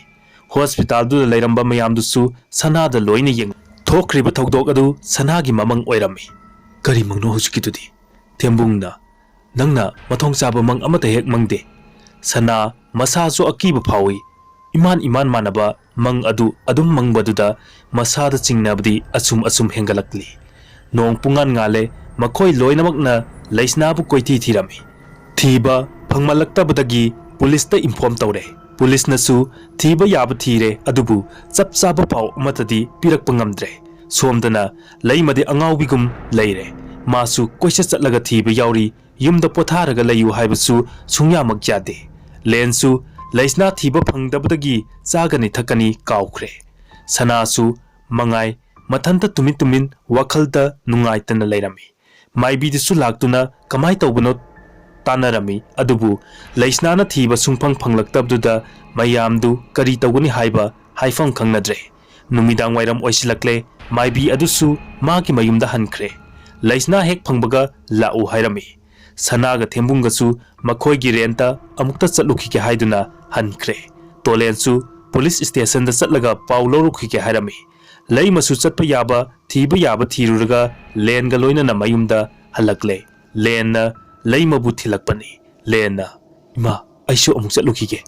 ꯍꯣꯁꯄꯤꯇꯥꯜꯗꯨꯗ ꯂꯩꯔꯝꯕ ꯃꯌꯥꯝꯗꯨꯁꯨ ꯁꯅꯥꯗ ꯂꯣꯏꯅ ꯌꯦꯡ-, ꯊꯣꯛꯈ꯭ꯔꯤꯕ ꯊꯧꯗꯣꯛ ꯑꯗꯨ ꯁꯅꯥꯒꯤ ꯃꯃꯪ ꯑꯣꯏꯔꯝꯃꯤ꯫ "ꯀꯔꯤ ꯃꯪꯅꯣ ꯍꯧꯖꯤꯛꯀꯤꯗꯨꯗꯤ?" ꯊꯦꯝꯕꯨꯡꯅ, "ꯅꯪꯅ ꯃꯊꯣꯡ ꯆꯥꯕ ꯃꯪ ꯑꯃꯠꯇ ꯍꯦꯛ ꯃꯪꯗꯦ?" ꯁꯅꯥ ꯃꯁꯥꯁꯨ ꯑꯀꯤꯕ ꯐꯥꯎꯏ꯫ ꯏꯃꯥꯟ ꯏꯃꯥꯟ ꯃꯥꯟꯅꯕ ꯃꯪ ꯑꯗꯨ ꯑꯗꯨꯝ ꯃꯪꯕꯗꯨꯗ ꯃꯁꯥꯗ ꯆꯤꯡꯅꯕꯗꯤ ꯑꯁꯨꯝ ꯑꯁꯨꯝ ꯍꯦꯟꯒꯠꯂꯛꯂꯤ꯫ ꯅꯣꯡ ꯄꯨꯡꯉꯥꯟ ꯉꯥꯜꯂꯦ, ꯃꯈꯣꯏ ꯂꯣꯏꯅꯃꯛꯅ ꯂꯩꯁꯅꯥꯕꯨ ꯀꯣꯏꯊꯤ ꯊꯤꯔꯝꯃꯤ꯫ ꯊꯤꯕ ꯐꯪꯃꯜꯂꯛꯇꯕꯗꯒꯤ ꯄꯨꯂꯤꯁꯇ ꯏꯟꯐꯣꯔꯝ ꯇꯧꯔꯦ꯫ ꯄꯨꯂꯤꯁꯅꯁꯨ ꯊꯤꯕ ꯌꯥꯕ ꯊꯤꯔꯦ, ꯑꯗꯨꯕꯨ ꯆꯞ ꯆꯥꯕ ꯄꯥꯎ ꯑꯃꯠꯇꯗꯤ ꯄꯤꯔꯛꯄ ꯉꯝꯗ꯭ꯔꯦ꯫ ꯁꯣꯝꯗꯅ ꯂꯩꯃꯗꯤ ꯑꯉꯥꯎꯕꯤꯒꯨꯝ ꯂꯩꯔꯦ꯫ ꯃꯥꯁꯨ ꯀꯣꯏꯆꯠ ꯆꯠꯂꯒ ꯊꯤꯕ ꯌꯥꯎꯔꯤ, ꯌꯨꯝꯗ ꯄꯣꯊꯥꯔꯒ ꯂꯩꯌꯨ ꯍꯥꯏꯕꯁꯨ ꯁꯨꯡꯌꯥꯃꯛ ꯌꯥꯗꯦ꯫ ꯂꯦꯟꯁꯨ ꯂꯩꯁꯅꯥ ꯊꯤꯕ ꯐꯪꯗꯕꯗꯒꯤ ꯆꯥꯒꯅꯤ ꯊꯛꯀꯅꯤ ꯀꯥꯎꯈ꯭ꯔꯦ꯫ ꯁꯅꯥꯁꯨ ꯃꯉꯥꯏ ꯃꯊꯟꯇ ꯇꯨꯃꯤꯟ ꯇꯨꯃꯤꯟ ꯋꯥꯈꯜꯗ ꯅꯨꯡꯉꯥꯏꯇꯅ ꯂꯩꯔꯝꯃꯤ꯫ ꯃꯥꯏꯕꯤꯗꯨꯁꯨ ꯂꯥꯛꯇꯨꯅ ꯀꯃꯥꯏ ꯇꯧꯕꯅꯣ ꯇꯥꯟꯅꯔꯝꯃꯤ꯫ ꯑꯗꯨꯕꯨ ꯂꯩꯁꯅꯥꯅ ꯊꯤꯕ ꯁꯨꯡꯐꯪ ꯐꯪꯂꯛꯇꯕꯗꯨꯗ ꯃꯌꯥꯝꯗꯨ ꯀꯔꯤ ꯇꯧꯒꯅꯤ ꯍꯥꯏꯕ ꯍꯥꯏꯐꯝ ꯈꯪꯅꯗ꯭ꯔꯦ꯫ ꯅꯨꯃꯤꯗꯥꯡ ꯋꯥꯏꯔꯝ ꯑꯣꯏꯁꯤꯜꯂꯛꯂꯦ꯫ ꯃꯥꯏꯕꯤ ꯑꯗꯨꯁꯨ ꯃꯥꯒꯤ ꯃꯌꯨꯝꯗ ꯍꯟꯈ꯭ꯔꯦ꯫ ꯂꯩꯁꯅꯥ ꯍꯦꯛ ꯐꯪꯕꯒ ꯂꯥꯛꯎ ꯍꯥꯏꯔꯝꯃꯤ꯫ ꯁꯅꯥꯒ ꯊꯦꯝꯕꯨꯡꯒꯁꯨ ꯃꯈꯣꯏꯒꯤ ꯔꯦꯟꯇ ꯑꯃꯨꯛꯇ ꯆꯠꯂꯨꯈꯤꯒꯦ ꯍꯥꯏꯗꯨꯅ ꯍꯟꯈ꯭ꯔꯦ꯫ ꯇꯣꯂꯦꯟꯁꯨ ꯄꯨꯂꯤꯁ ꯁ꯭ꯇꯦꯁꯟꯗ ꯆꯠꯂꯒ ꯄꯥꯎ ꯂꯧꯔꯨꯈꯤꯒꯦ ꯍꯥꯏꯔꯝꯃꯤ꯫ ꯂꯩꯃꯁꯨ ꯆꯠꯄ ꯌꯥꯕ, ꯊꯤꯕ ꯌꯥꯕ ꯊꯤꯔꯨꯔꯒ ꯂꯦꯟꯒ ꯂꯣꯏꯅꯅ ꯃꯌꯨꯝꯗ ꯍꯜꯂꯛꯂꯦ꯫ ꯂꯦꯟꯅ ꯂꯩꯃꯕꯨ ꯊꯤꯜꯂꯛꯄꯅꯤ꯫ ꯂꯦꯟꯅ, "ꯏꯃꯥ, ꯑꯩꯁꯨ ꯑꯃꯨꯛ ꯆꯠꯂꯨꯈꯤꯒꯦ꯫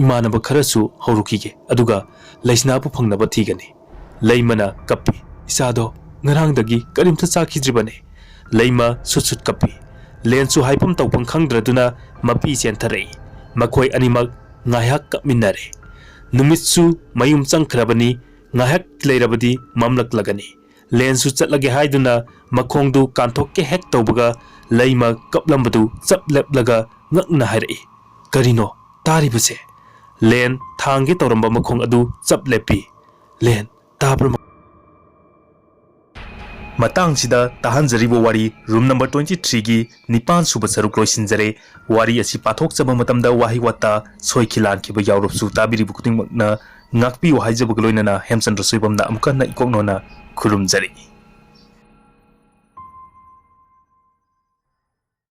ꯏꯃꯥꯟꯅꯕ ꯈꯔꯁꯨ ꯍꯧꯔꯨꯈꯤꯒꯦ, ꯑꯗꯨꯒ ꯂꯩꯁꯅꯥꯕꯨ ꯐꯪꯅꯕ ꯊꯤꯒꯅꯤ꯫" ꯂꯩꯃꯅ ꯀꯞꯄꯤ꯫ "ꯏꯆꯥꯗꯣ ꯉꯔꯥꯡꯗꯒꯤ ꯀꯔꯤꯝꯇ ꯆꯥꯈꯤꯗ꯭ꯔꯤꯕꯅꯦ꯫" ꯂꯩꯃ ꯁꯨꯠ ꯁꯨꯠ ꯀꯞꯄꯤ꯫ ꯂꯦꯟꯁꯨ ꯍꯥꯏꯐꯝ ꯇꯧꯐꯝ ꯈꯪꯗ꯭ꯔꯗꯨꯅ ꯃꯄꯤ ꯆꯦꯟꯊꯔꯛꯏ꯫ ꯃꯈꯣꯏ ꯑꯅꯤꯃꯛ ꯉꯥꯏꯍꯥꯛ ꯀꯞꯃꯤꯟꯅꯔꯦ꯫ ꯅꯨꯃꯤꯠꯁꯨ ꯃꯌꯨꯝ ꯆꯪꯈ꯭ꯔꯕꯅꯤ, ꯉꯥꯏꯍꯥꯛ ꯂꯩꯔꯕꯗꯤ ꯃꯝꯂꯛꯂꯒꯅꯤ꯫ ꯂꯦꯟꯁꯨ ꯆꯠꯂꯒꯦ ꯍꯥꯏꯗꯨꯅ ꯃꯈꯣꯡꯗꯨ ꯀꯥꯟꯊꯣꯛꯀꯦ ꯍꯦꯛ ꯇꯧꯕꯒ ꯂꯩꯃ ꯀꯞꯂꯝꯕꯗꯨ ꯆꯞ ꯂꯦꯞꯂꯒ ꯉꯛꯅ ꯍꯥꯏꯔꯛꯏ, "ꯀꯔꯤꯅꯣ ꯇꯥꯔꯤꯕꯁꯦ?" ꯂꯦꯟ ꯊꯥꯡꯒꯦ ꯇꯧꯔꯝꯕ ꯃꯈꯣꯡ ꯑꯗꯨ ꯆꯞ ꯂꯦꯞꯄꯤ꯫ ꯂꯦꯟ ꯇꯥꯕ꯭ꯔꯥ? ꯃꯇꯥꯡꯁꯤꯗ ꯇꯥꯍꯟꯖꯔꯤꯕ ꯋꯥꯔꯤ ꯔꯨꯝ ꯅꯝꯕꯔ ꯇ꯭ꯋꯦꯟꯇꯤ ꯊ꯭ꯔꯤꯒꯤ ꯅꯤꯄꯥꯟ ꯁꯨꯕ ꯁꯔꯨꯛ ꯂꯣꯏꯁꯤꯟꯖꯔꯦ꯫ ꯋꯥꯔꯤ ꯑꯁꯤ ꯄꯥꯊꯣꯛꯆꯕ ꯃꯇꯝꯗ ꯋꯥꯍꯩ ꯋꯥꯇꯥ ꯁꯣꯏꯈꯤ ꯂꯥꯟꯈꯤꯕ ꯌꯥꯎꯔꯕꯁꯨ ꯇꯥꯕꯤꯔꯤꯕ ꯈꯨꯗꯤꯡꯃꯛꯅ ꯉꯥꯛꯄꯤꯌꯨ ꯍꯥꯏꯖꯕꯒ ꯂꯣꯏꯅꯅ ꯍꯦꯝꯆꯟꯗ꯭ꯔ ꯁꯣꯏꯕꯝꯅ ꯑꯃꯨꯛ ꯍꯟꯅ ꯏꯀꯣꯛꯅꯣꯅ ꯈꯨꯔꯨꯝꯖꯔꯤ꯫